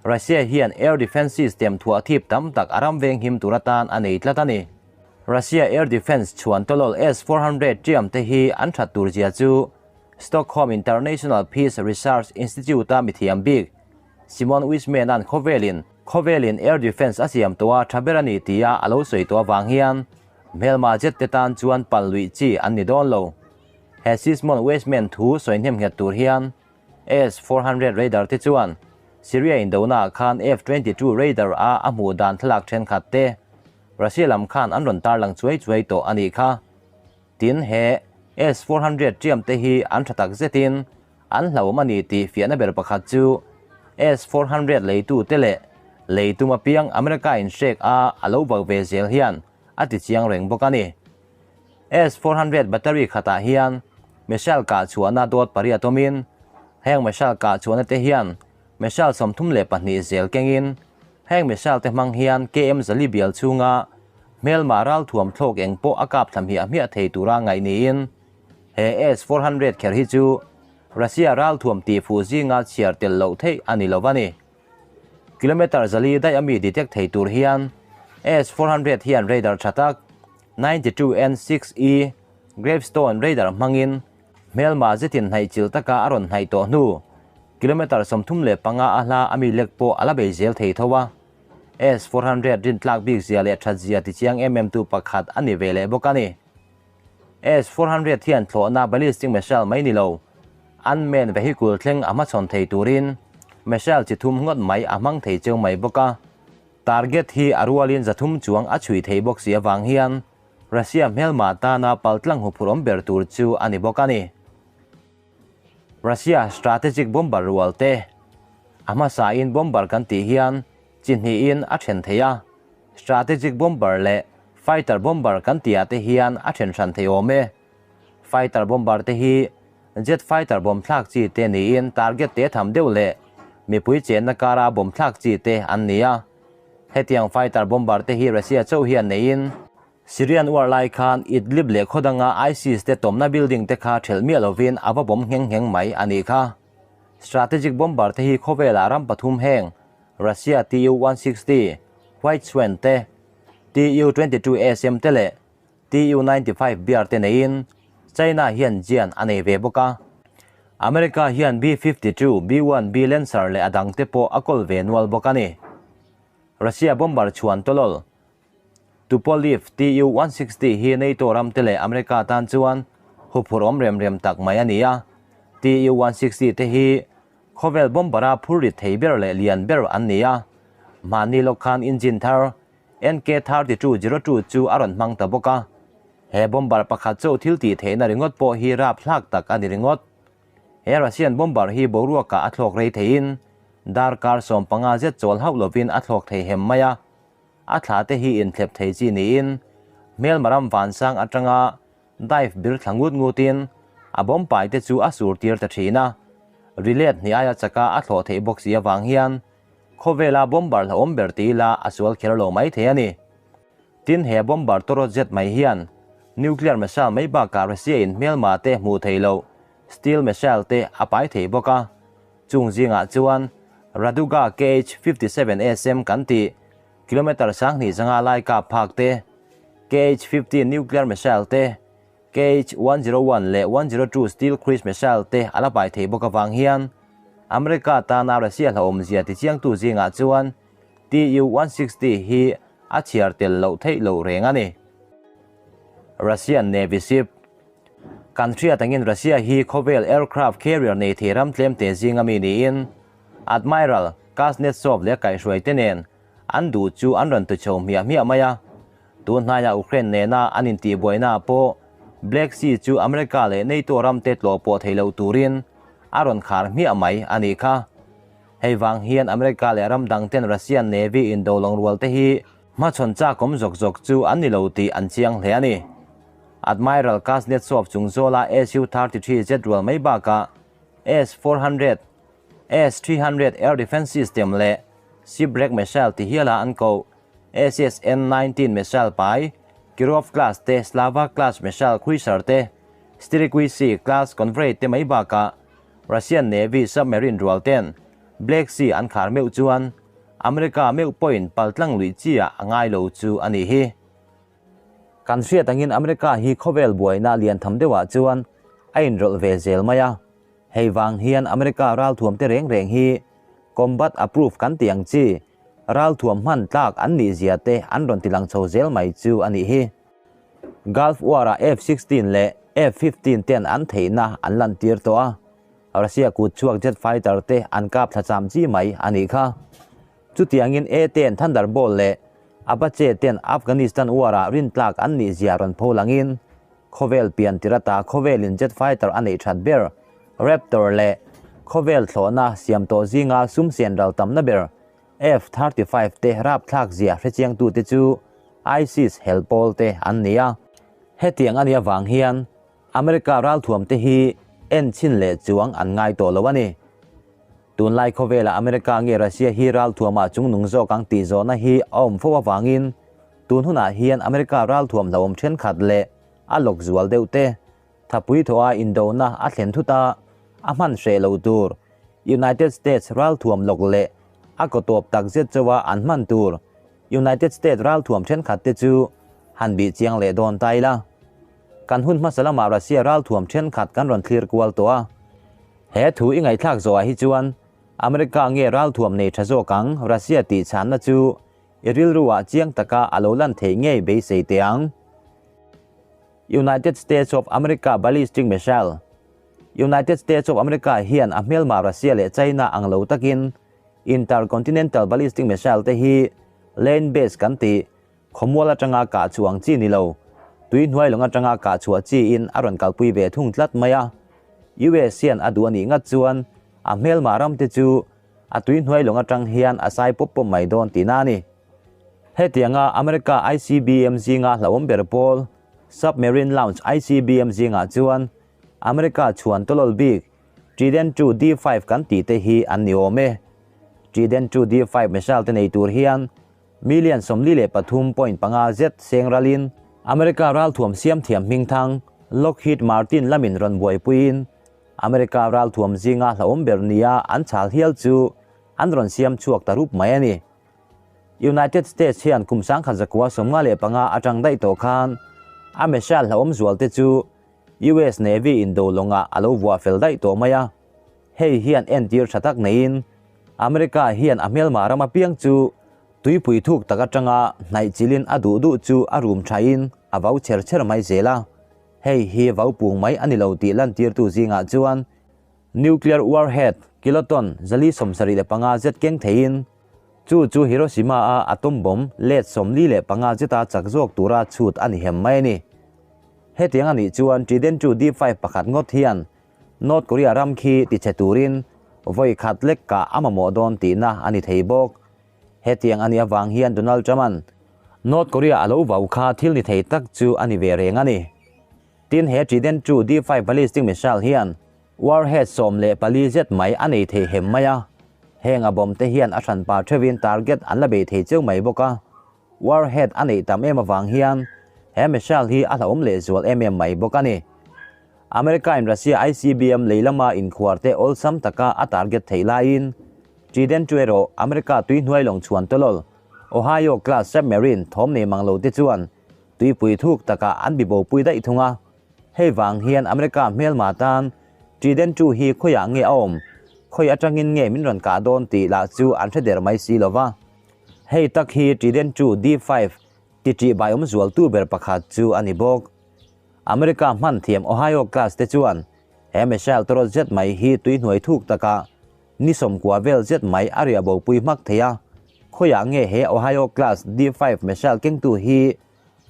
Russia hian air defense system thuah thip tam tak a ram veng him tur atan a nei tlat a ni. Russia air defense chhuan tawlawl S-400 ṭiam te hi an that tur zia chu Stockholm International Peace Research Institute a mithiam bik Simon Wiseman-a'n khawvelin Khawvelin air defence a siam tawh a tha ber a ni tia a lo sawi tawh avang hian hmelma jet te tan chuan pal luih chi an ni dawn lo. He Sismon Weizmann thu sawi hnem nghet tur hian S-400 radar te chuan Syria indona ah khan F-22 radar a a hmuh dan thlalak thenkhat te Russia lam khan an rawn tarlang chuai chuai tawh a nih kha. Tin, he S 400 ṭiam te hi an ṭha tak zetin an hlauhawm a ni tih fiahna ber pakhat chu S 400 leitu te leh lei tum apiang America in hrek a a lo vak ve zel hian a ti chiang reng bawk a ni. S 400 battery khatah hian missile kah chhuahna dawt pariat awmin heng missile kah chhuahna te hian missile 32 zel kengin heng missile te hmang hian KM zali bial chhunga hmelma ralthuam thlawk eng pawh a kap thla hmiah hmiah thei tura ngaih niin he S 400 kher hi chu Russia ralthuam tihfuh zinga chhiar tel loh theih a ni lo a ni. Kilometre zali daih ami detect thei tur hian S 400 hian radar tha tak 92 N 6 E Gravestone radar hmangin hmelma zetin hnaih chilh taka a rawn hnaih tawh hnu kilometre 35 a hla ami lek pawh a la bei zel thei tho a. S 400 rintlak bik zia leh that zia tichiang em em tu pakhat a ni ve leh bawk a ni. S 400 hian thlawhna ballistic missile mai ni lo, unmanned vehicle thleng a hmachhawn thei turin missile chi thum ngawt mai a hmang thei cheu mai bawk a. Target hi a rualin 300 chuang a chhui thei bawk si avang hian Russia hmelma tana paltlang huphurh awm ber tur chu a ni bawk a ni. Russia strategic bomber rual te a hmasain bomber kan tih hian chi hnihin a then thei a, strategic bomber leh fighter bomber kan tihah te hian a then hran thei awm e. Fighter bomber te hi jet fighter bomb thlak chi te niin target te tham deuh leh mipui chenna kara bomb thlak chi te an ni a. Hetiang fighter bomber te hi Russia chauh hian neiin Syrian war lai khan Idlib leh khaw danga ISIS te tawmna building te kha thelh miah lovin a va bomb ngheng ngheng mai a nih kha. Strategic bomber te hi khawvelah ram pathum heng Russia Tu 160, White Swan te, Tu 22 SM te leh Tu 95 Bear te neiin China hian jian a nei ve bawk a. America hian B 52, B 1 B Lancer leh a dang te pawh a kawl ve nual bawk a ni. Russia bomber chhuan tawlawl Tupolev Tu 160 hi NATO ram te leh America tan chuan huphurh awm rem rem tak mai a ni a. Tu 160 te hi khawvel bombera phur rit thei ber leh lian ber an ni a. Mahni lawk khan engine thar NK 3202 chu a rawn hmang ta bawk a. He bomber pakhat chauh thil tih theihna ringawt pawh hi rapthlak tak a ni ringawt. He Russian bomber hi boruakah a thlawk rei theiin darkar 15 zet chawl hauh lovin a thlawk thei hem mai a. A thla te hi inthlep thei chi niin hmelma ram vansang atanga dive bir thla ngut ngutin a bomb pai te chu a sur tir ta thin a. Rilet hnih aia chaka a thlawh theih bawk si avang hian khawvela bomber hlauhawm ber ti ila a sual kher lo mai thei a ni. Tin, he bomber tawrawt zet mai hian nuclear missile mai bakah Russia in hmelma te hmuh theih loh steel missile te a pai thei bawk a. Chung zingah chuan Raduga KH 57 SM kan tih kilometre 2500 lai kap phak te, KH 50 nuclear missile te, KH 101 leh 102 steel cruise missile te a la pai thei bawk avang hian America tana Russia hlauhawmzia tichiangtu zingah chuan Tu 160 hi a chhiar tel loh theih loh reng a ni. Russian Navy ship Kan hriat angin Russia hi khawvel aircraft carrier nei thei ram tlem te zinga mi niin Admiral Kuznetsov leh kaihhruai te nen an duh chu an rawn tu chho hmiah hmiah mai a. Tun hnaia Ukraine nena an intihbuaina pawh Black Sea chu America leh NATO ram te tlawh pawh thei loh turin a rawn khar hmiah mai a nih kha. Hei vang hian America leh ram dang ten Russian Navy indo lawngrual te hi hmachhawn chak awm zawk zawk chu an ni lo tih an chiang hle a ni. Admiral Kuznetsov chung zawla Su 33 jet rual mai bakah S 400, S 300 air defence system leh Shipwreck missile ti hiala an koh SSN 19 missile pai, Kirov class te, Slava class missile cruiser te, Strelky class convoy te mai bakah Russian Navy submarine rual ten Black Sea an khar meuh chuan America meuh pawhin paltlang luih chi ah a ngai lo chu a nih hi. Kan hriat angin America hi khawvel buaina lian tham deuhah chuan a inrawlh ve zel mai a. Hei vang hian America ralthuam te reng reng hi combat approved kan tih ang chi ralthuam hman tlak an nih zia te an rawn ti lang chho zel mai chu a nih hi. Gulf War-ah F 16 leh F 15 ten an theihna an lantir tawh a, Russia kut chhuak jet fighter te an kap thla cham chi mai a nih kha. Chutiangin A ten Thunderbolt leh Apache ten Afghanistan War-ah rintlak an nih zia rawn pho langin. Khawvel pian tir ata khawvelin jet fighter a neih that ber Raptor leh khawvel thlawhna siam tawh zinga sum sian ral tamna ber F-35 te rapthlak zia hrechiangtute chu ISIS hel pawl te an ni a. Hetiang a nih avang hian America ralthuam te hi en chhin leh chuang an ngai tawh lo a ni. Tunlai khawvelah America nge Russia hi ralthuamah chungnung zawk ang tih zawhna hi a awm fo avangin tun hunah hian America ralthuam hlauhawm thenkhat leh a lawk zual deuh te thapui thawha indona a thlen thut a, a hman hreh lo tur United States ralthuam lawk leh a kaw tawp tak zet chauha an hman tur United States ralthuam thenkhat te chu han bih chiang leh dawn ta ila. Kan hun hmasa lamah Russia ralthuam thenkhat kan rawn thlir kual tawh a. He thu i ngaihthlak zawhah hi chuan America nge ralthuam nei tha zawk ang Russia tih chhanna chu i rilruah chiang taka a lo lan theih ngei beisei teh ang. United States of America Ballistic Missile United States of America hian a hmelma Russia leh China ang lo takin Intercontinental Ballistic Missile te hi land base kan tih Khawmual atanga kah chhuah ang chi ni lo, tui hnuai lawng atanga kah chhuah chiin a rawn kalpui ve thung tlat mai a. US hian a duh a nih ngat chuan a hmelmah ram te chu a tui hnuai lawng atang hian a sai pawp pawp mai dawn tihna a ni. Hetianga America ICBM zinga hlauhawm ber pawl Submarine Launch ICBM zingah chuan America chhuan tawlawl bik Trident ii D-five kan tih te hi an ni awm e. Trident ii D-five missile te nei tur hian Million 43.5 zet seng ralin America ralthuam siam thiam hmingthang Lockheed Martin lamin rawn buaipuiin America ralthuam zinga hlauhawm ber nia an chhal hial chu an rawn siam chhuak ta rup mai a ni. United States hian kum 1995 atang daih tawh khan a missile hlauhawm zual te chu US Navy indo lawngah a lo vuah fel daih tawh mai a. Hei hian entir tha tak neiin America hian a hmelma ram apiang chu tuipui thuk tak atanga hnaih chilin a duh duh chu a rum thain a vau chher chher mai zel a. Hei hi vau pung mai a ni lo tih lantirtu zingah chuan nuclear warhead kiloton 475 zet keng theiin chu chu Hiroshima-a atom bomb let 45 zeta chak zawk tura chhut a ni hem mai a ni. Hetiang a nih chuan Trident ii D-five pakhat ngawt hian North Korea ram khi tichhe turin vawi khat lek kah a mamawh dawn tihna a ni thei bawk. Hetiang a nih avang hian Donald Trump-a'n North Korea a lo vau kha thil ni thei tak chu a ni ve reng a ni. Tin, he Trident ii D-five ballistic missile hian warhead 14 zet mai a nei thei hem mai a. Heng a bomb te hian a hranpa theuhin target an la bei thei cheu mai bawk a. Warhead a neih tam em avang hian he missile hi a hlauhawm lehzual em em mai bawk a ni. America in Russia ICBM lei lama inkhuar te awlsam taka a target theih laiin Trident chu erawh America tui hnuai lawng chhuan tawlawl Ohio class submarine thawm nei mang lo te chuan tuipui thuk takah an bibopui daih thung a. Hei vang hian America hmelma tan Trident chu hi khawiah nge a awm, khawi atangin nge min rawn kah dawn tih lah chu an hre der mai si lova. Hei tak hi Trident chu D-five ti ṭih baiawm zualtu ber pakhat chu a ni bawk. America hman thiam Ohio class te chuan he missile tawrawt zet mai hi tui hnuai thuk takah ni 90 vel zet mai a riah bopui hmak thei a, khawiah nge he Ohio class D-five missile kengtu hi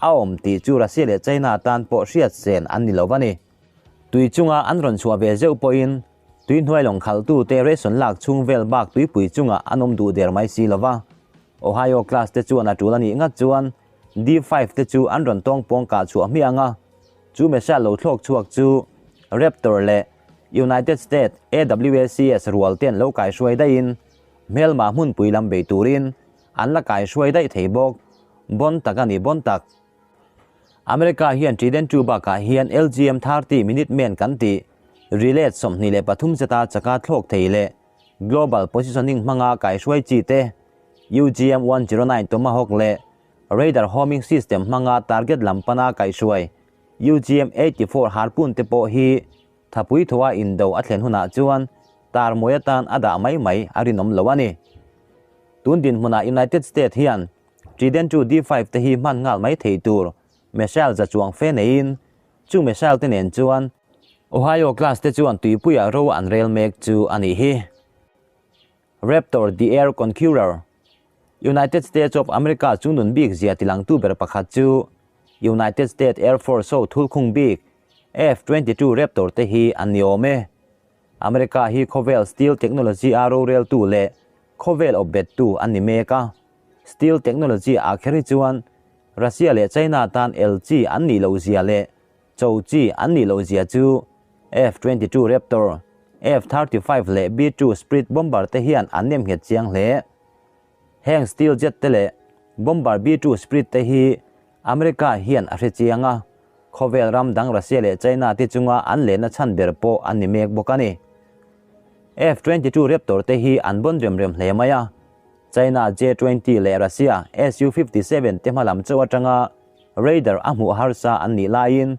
a awm tih chu Russia leh China tan pawh hriat sen an ni lo a ni. Tui chunga an rawn chhuah ve zeuh pawhin tui hnuai lawng khalhtute ration lak chhung vel bak tuipui chungah an awm duh der mai si lo va. Ohio class te chuan a tul a nih ngat chuan D-five te chu an rawn tawng pawng kah chhuah hmiah ang a, chu missile lo thlawk chhuak chu Raptor leh United States AWACS rual ten lo kaihruai daihin hmelma hmunpui lam bei turin an la kaihruai daih thei bawk. Bon tak a ni bon tak. America hian Trident ii bakah hian LGM 30 Minuteman kan tih relay 23 zeta chaka thlawk thei leh Global Positioning hmanga kaihruai chi te, UGM 109 Tomahawk leh Radar Homing System hmanga target lam pana kaihruai UGM 84 Harpoon te pawh hi thapui thawha indo a thlen hunah chuan tar mawi atan a dah mai mai a rinawm lo a ni. Tun dinhmunah United States hian Trident ii D-five te hi hman nghal mai thei tur missile za chuang fe neiin Chung missile te nen chuan Ohio class te chuan tuipuiah ro an rel mek chu a nih hi. Raptor the Air Conqueror, United States of America chu nun bik zia tilangtu ber pakhat chu United States Air Force ho thulkhung bik F 22 Raptor te hi an ni awm e. America hi khawvel steel technology a roreltu leh khawvel awpbettu an ni mek a. Steel technology ah kher hi chuan Russia leh China tan el chi an nih loh zia leh cho chi an nih loh zia chu F 22 Raptor, F 35 leh B 2 Spirit bomber te hian an nem nghet chiang hle. Heng steel jet te leh bomber B 2 Spirit te hi America hian a hre chiang a, khawvel ram dang Russia leh China te chunga an lenna chhan ber pawh an ni mek bawk a ni. F 22 Raptor te hi an bawn rem rem hle mai a, China J 20 leh Russia Su 57 te hmalam chauh atanga radar a hmuh harsa an nih laiin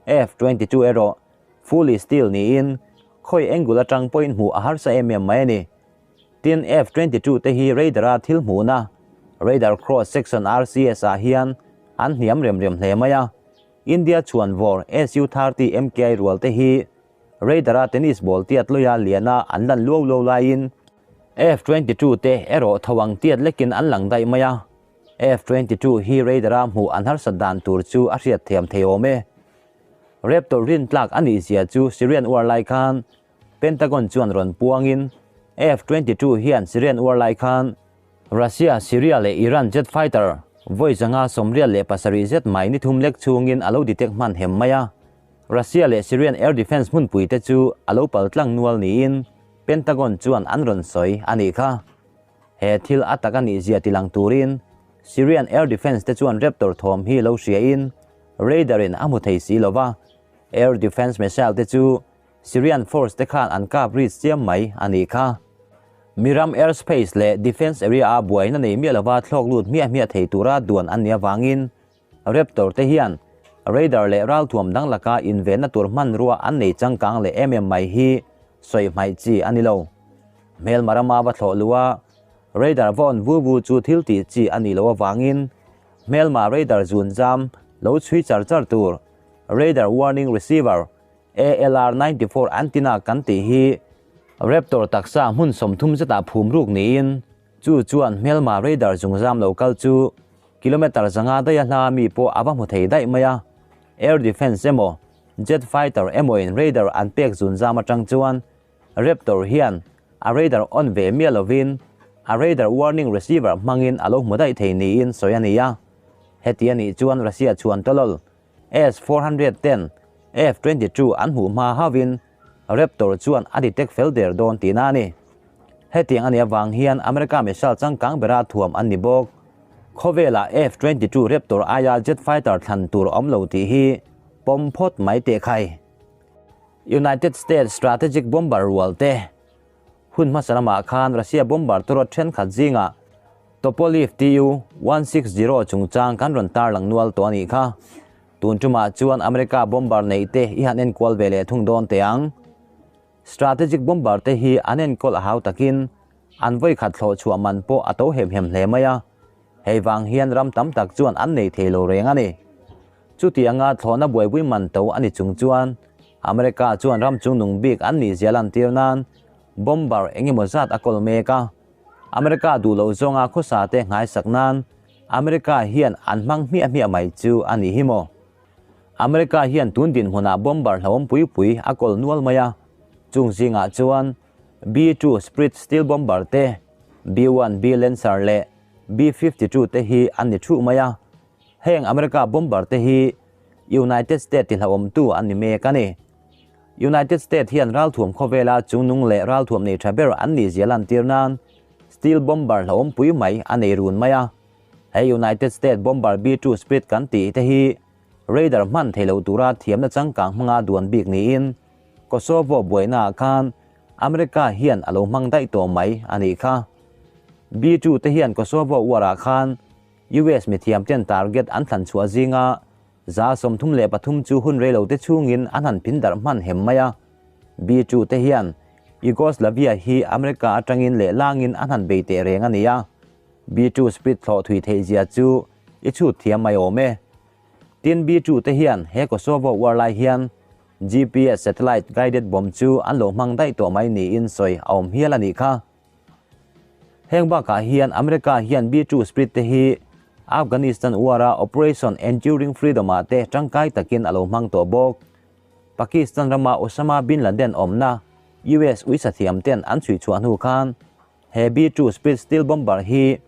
F 22 erawh fully steel niin khawi angle atang pawhin hmuh a harsa em em mai a ni. Tin, F 22 te hi radar-a thil hmuhna, Radar Cross Section RCS ah hian an hniam rem rem hle mai a. India chhuan vawr Su 30 MKI rual te hi radar-a tennis ball tiat lawia liana an lan luau luau laiin F 22 te erawh tho ang tiat lekin an lang daih mai a. F 22 hi radar-a hmuh an harsat dan tur chu a hriat thiam thei awm e. Raptor rintlak a nih zia chu Syrian uar lai khan Pentagon chuan rawn puangin F 22 hian Syrian uar lai khan Russia, Syria leh Iran jet fighter vawi 587 zet mai ni thum lek chhungin a lo detect hman hem mai a. Russia leh Syrian air defence hmunpui te chu a lo pal tlang nual niin Pentagon chuan an rawn sawi a nih kha. He thil a tak a nih zia tilang turin Syrian air defence te chuan Raptor thawm hi lo hriain radar in a hmu thei si lova, air defence missile te chu Syrian force te khan an kap ri chiam mai a nih kha. Miram airspace leh defence area a buaina nei miah lova thlawk lut hmiah hmiah thei tura duan an nih avangin Raptor te hian radar leh ralthuam dang laka invenna tur hmanrua an nei changkang leh em em mai hi sawi hmaih chi a ni lo. Hmelma rama va thlawh luh a, radar va on vu vu chu thil tih chi a nih loh avangin hmelma radar zun zam lo chhui char char tur radar warning receiver ALR 94 antenna kan tih hi Raptor taksa hmun 30 zetah phum ruk niin chu chuan hmelma radar zungzam lo kal chu kilometre 500 daiha hla mi pawh a va hmu thei daih mai a. Air defence emaw jet fighter emawin radar an pek zunzam atang chuan Raptor hian a radar on ve miah lovin a radar warning receiver hmangin a lo hmu daih thei niin sawi a ni a. Heti a nih chuan Russia chuan tawlawl S 410, F 22 an hmuh hma hauhin Raptor chuan a detect fel der dawn tihna a ni. Hetiang a nih avang hian America missile changkang bera thuam an ni bawk. Khawvelah F 22 Raptor aia jet fighter thlan tur a awm lo tih hi pawm phawt mai teh khai. United States strategic bomber rual te hun hmasa lamah khan Russia bomber tawrawt thenkhat zingah Tupolev Tu 160 chungchang kan rawn tarlang nual tawh a nih kha. Tun tumah chuan America bomber neih te i han enkual ve leh thung dawn teh ang. Strategic bomber te hi an enkawl a hau takin an vawi khat thlawh chhuah man pawh a to hem hem hle mai a. Hei vang hian ram tam tak chuan an nei thei lo reng a ni. Chutianga thlawhna buaipui man to a ni chung chuan America chuan ram chungnung bik an nih zia lantir nan bomber eng emaw zat a kawl mek a. America duh loh zawnga khawsa te nghaisak nan America hian an hmang hmiah hmiah mai chu a nih hi maw? America hian tun dinhmunah bomber hlauhawm pui pui a kawl nual mai a, chung zingah chuan B-2 Spirit Steel Bomber te, B-1B Lancer leh B-52 te hi an ni thuh mai a. Heng America bomber te hi United States ti hlauhawmtu an ni mek a ni. United States hian ralthuam khawvela chungnung leh ralthuam nei tha ber an nih zia lantir nan steel bomber hlauhawm pui mai a nei run mai a. He United States bomber B-2 Spirit kan tih te hi radar hman thei lo tura thiamna changkang hmanga duan bik niin Kosovo buainaah khan America hian a lo hmang daih tawh mai a nih kha. B-2 te hian Kosovo war-ah khan US mithiam ten target an thlan chhuah zinga 33 chu hun rei lo te chhungin an han pin darh hman hem mai a. B-2 te hian Yugoslavia hi America atangin leh langin an han bei teh reng a ni a. B-2 Spirit thlawh thui theih zia chu i chhut thiam mai awm e. Tin B-2 te hian he Kosovo war lai hian GPS satellite guided bomb chu an lo hmang daih tawh mai niin sawi a awm hial a nih kha. Heng bakah hian America hian B-2 Spirit te hi Afghanistan War-a Operation Enduring Freedom-ah te tangkai takin a lo hmang tawh bawk. Pakistan rama Osama bin Laden awmna US uisathiam ten an chhui chhuah hnu khan he B-2 Spirit Stealth Bomber hi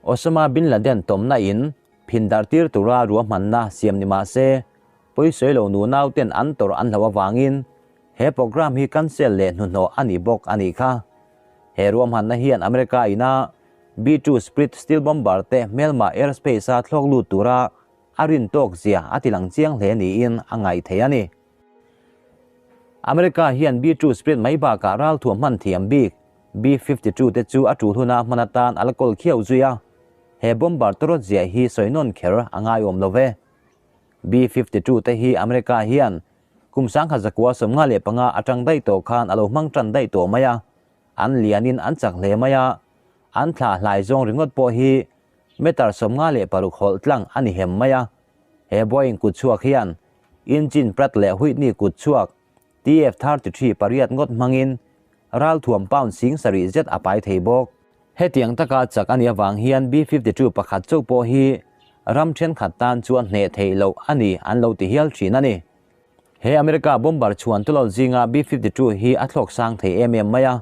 Osama bin Laden tawmna in phin darh tir tura ruahmanna siam ni mah se, pawisawi lo nunau ten an tawrh an hloh avangin he program hi cancel leh hnuhnawh a ni bawk a nih kha. He ruahmanna hian America ina B-2 Spirit Stealth Bomber te hmelma airspace-a thlawk lut tura a rin tawk zia a ti lang chiang hle niin a ngaih theih a ni. America hian B-2 Spirit mai bakah ralthuam hman thiam bik B-52 te chu a tul huna hman atan a la kawl khiau zui a, he bomber tawrawt zia hi sawi nawn kher a ngaiawm lo ve. B-52 te hi America hian kum 1995 atang daih tawh khan a lo hmang tan daih tawh mai a, an lianin an chak hle mai a, an thla hlai zawng ringawt pawh hi meter 56 hawlh tlang a ni hem mai a. He Boeing kut chhuak hian engine Pratt leh Whitney kut chhuak TF-33 pariat ngawt hmangin ralthuam pound 7000 zet a pai thei bawk. Hetiang taka chak a nih avang hian B-52 pakhat chauh pawh hi ram thenkhat tan chuan hneh theih loh a ni an lo ti hial thin a ni. He America bomber chhuan tulawlh zinga B-52 hi a thlawk sang thei em em mai a,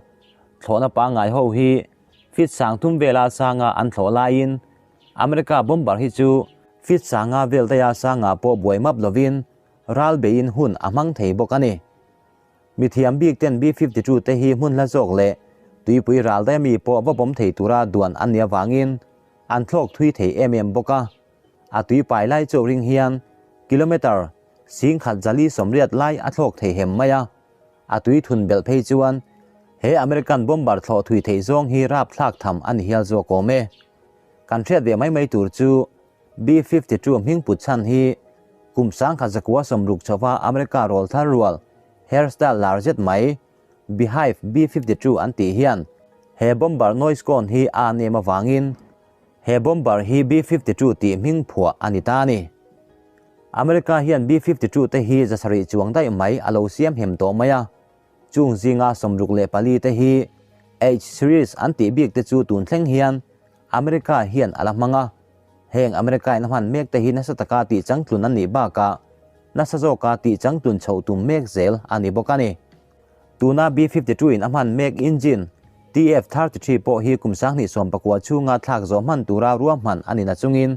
thlawhna pangngai ho hi feet 3000 vela sanga an thlawh laiin America bomber hi chu feet 500 vel daia sanga pawh buai map lovin ral beiin hun a hmang thei bawk a ni. Mithiam bik ten B-52 te hi hmun hla zawk leh tuipui ral daia mi pawh va bawm thei tura duan an nih avangin an thlawk thui thei em em bawk a. A tui pai lai chauh ring hian kilometre 1080 lai a thlawk thei hem mai a, a tui thun belh phei chuan he American bomber thlawh thui theih zawng hi rapthlak tham a ni hial zawk awm e. Kan hriat ve mai mai tur chu B-52 hming put chhan hi kum 1960 chauha America rawl thar rual hairstyle lar zet mai Beehive B-52 an tih hian he bomber noise cone hi a nem avangin he bomber hi B-52 tih hming phuah a ni ta a ni. America hian B-52 te hi 700 chuang daih mai a lo siam hem tawh mai a, chung zinga 64 te hi H-series an tih bik te chu tun thleng hian America hian a la hmang a, heng America in a hman mek te hi nasa taka tih changtlun an nih bakah nasa zawka tih changtlun chhoh tum mek zel a ni bawk a ni. Tuna B-52 in a hman mek engine TF-33 pawh hi kum 2019 chhunga thlak zawh hman tura ruahman a ni nachungin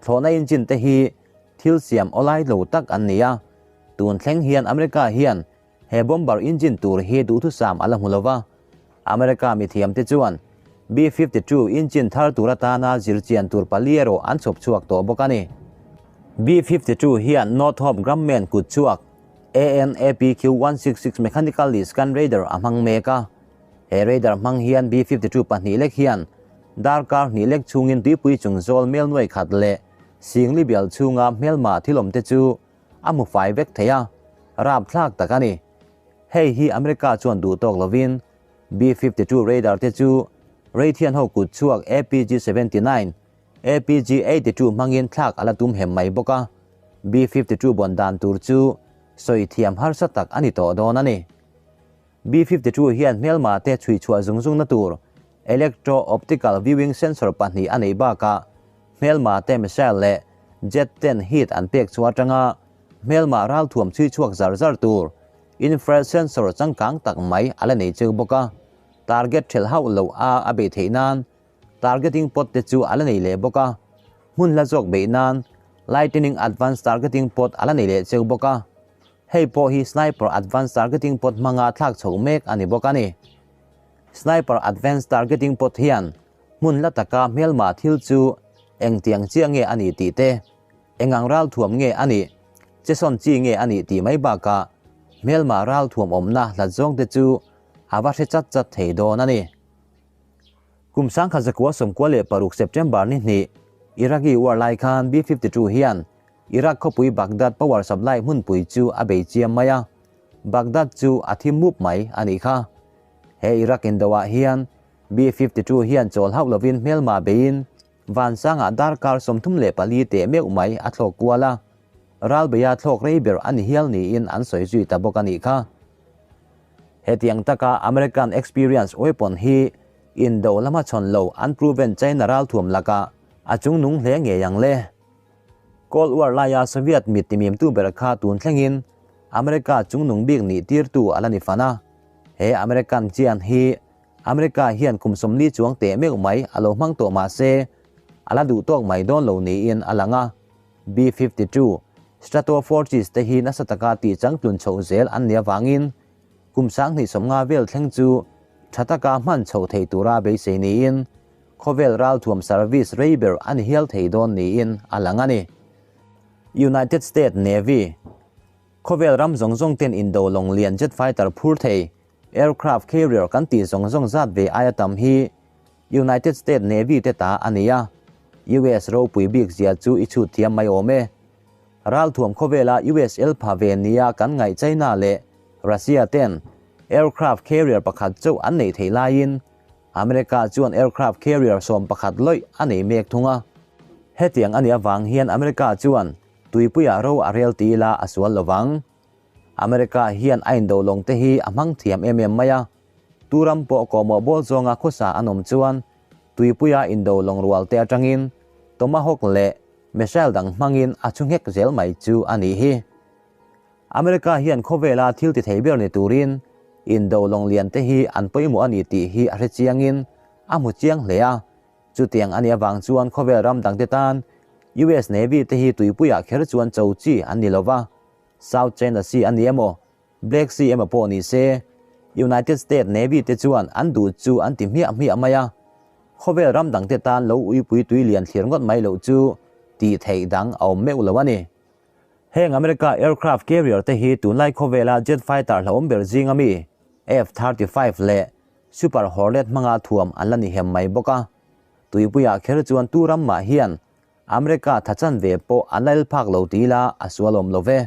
thlawhna engine te hi thil siam awlai lo tak an ni a, tun thleng hian America hian he bomber engine tur hi duhthusam a la hmu lo va. America mithiam te chuan B-52 engine thar tur atana zirchian tur pali erawh an chhawp chhuak tawh bawk a ni. B-52 hian Northrop Grumman kut chhuak AN/APQ-166 Mechanically Scan Radar a hmang mek a. He radar hmang hian B-52 pahnih lek hian darkar hnih lek chhungin tuipui chung zawl mel nuai khat leh singli bial chhunga hmelma thil awm te chu a hmu fai vek thei a, rapthlak tak a ni. Hei hi America chuan duh tawk lovin B-52 radar te chu Raytheon ho kut chhuak APG-79, APG-82 hmangin thlak a la tum hem mai bawk a, B-52 bawn dan tur chu sawi thiam harsa tak a ni tawh dawn a ni. B-52 hian hmelma te chhui chhuah zung zungna tur Electro-Optical Viewing Sensor pahnih a neih bakah hmelma te missile leh jet ten heat an pek chhuah atanga hmelma ralthuam chhui chhuak zar zar tur infrared sensor changkang tak mai a la nei cheu bawk a, target thelh hauh loh a a beih theih nan targeting pod te chu a la nei leh bawk a, hmun hla zawk beih nan Lightning Advanced Targeting Pod a la nei leh cheu bawk a, hei pawh hi Sniper Advanced Targeting Pod hmanga thlak chhoh mek a ni bawk a ni. Sniper Advanced Targeting Pod hian hmun la taka hmelma thil chu engtiang chiah nge a nih tih te, engang ralthuam nge a nih, chesawn chi nge a nih tih mai bakah hmelma ralthuam awmna hlat zawng te chu a va hre chat chat thei dawn a ni. Kum 1996 September ni hnih, Iraqi war lai khan B-52 hian Iraq khawpui Baghdad power supply hmunpui chu a bei chiam mai a, Baghdad chu a thi mup mai a nih kha. He Iraq indoah hian B-52 hian chawl hauh lovin hmelma beiin vansangah darkar 34 teh meuh mai a thlawk kual a, ralbeia thlawk rei ber a ni hial niin an sawi zui ta bawk a nih kha. Hetiang taka American Experience weapon hi indo lama chhawn lo unproven China ralthuam lakah A chungnung hle ngei ang le. Cold War laia Soviet mit timimtu ber kha tun thlengin America chungnung bik nih tirtu a la ni fan a. He American chian hi America hian kum 40 chuang teh meuh mai a lo hmang tawh mah se a la duh tawk mai dawn lo niin a lang a. B-52 Stratofortress te hi nasa taka tih changtlun chhoh zel an nih avangin kum 2050 vel thleng chu tha taka hman chhoh thei tura beisei niin khawvel ralthuam service rei ber a ni hial thei dawn niin a lang a ni. United States Navy, Khawvel ram zawng zawng ten indo lawng lian jet fighter phur thei aircraft carrier kan tih zawng zawng zat ve aia tam hi United States Navy te ta a ni a, US ropui bik zia chu i chhut thiam mai awm e. Ralthuam khawvela US el pha ve nia kan ngaih China leh Russia ten aircraft carrier pakhat chauh an neih theih laiin America chuan aircraft carrier 11 lawih a nei mek thung a. Hetiang a nih avang hian America chuan tuipuiah ro a rel ti ila a sual lovang. America hian a indo lawng te hi a hmang thiam em em mai a, tu ram pawh kawhmawh bawl zawnga khawsa an awm chuan tuipuia indo lawng rual te atangin Tomahawk leh missile dang hmangin a chhu nghek zel mai chu a nih hi. America hian khawvela thil ti thei ber ni turin indo lawng lian te hi an pawimawh a ni tih hi a hre chiangin a hmu chiang hle a, chutiang a nih avang chuan khawvel ram dangte tan US Navy te hi tuipuiah kher chuan cho chi an ni lova, South China Sea a ni emaw, Black Sea emaw pawh ni se, United States Navy te chuan an duh chu an ti hmiah hmiah mai a, khawvel ram dangte tan lo uipui tui lian thlir ngawt mai loh chu tih theih dang a awm meuh lo a ni. Heng America aircraft carrier te hi tunlai khawvela jet fighter hlauhawm ber zinga mi F-35 leh Super Hornet hmanga thuam an la ni hem mai bawk a. Tuipuiah kher chuan tu ram mah hian America tha chan ve pawh an la el phak lo ti ila a sual awm lo ve.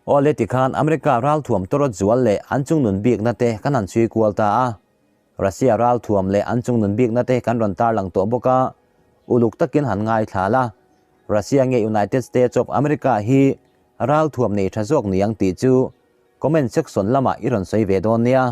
Aw le tikhan America ralthuam tawrawt zual leh an chungnun bikna te kan han chhui kual ta a. Russia ralthuam leh an chungnun bikna te kan rawn tarlang tawh bawk a, uluk takin han ngaithla la. Russia nge United States of America hi ralthuam nei tha zawk ni ang tih chu comment section lamah i rawn sawi ve dawn nia.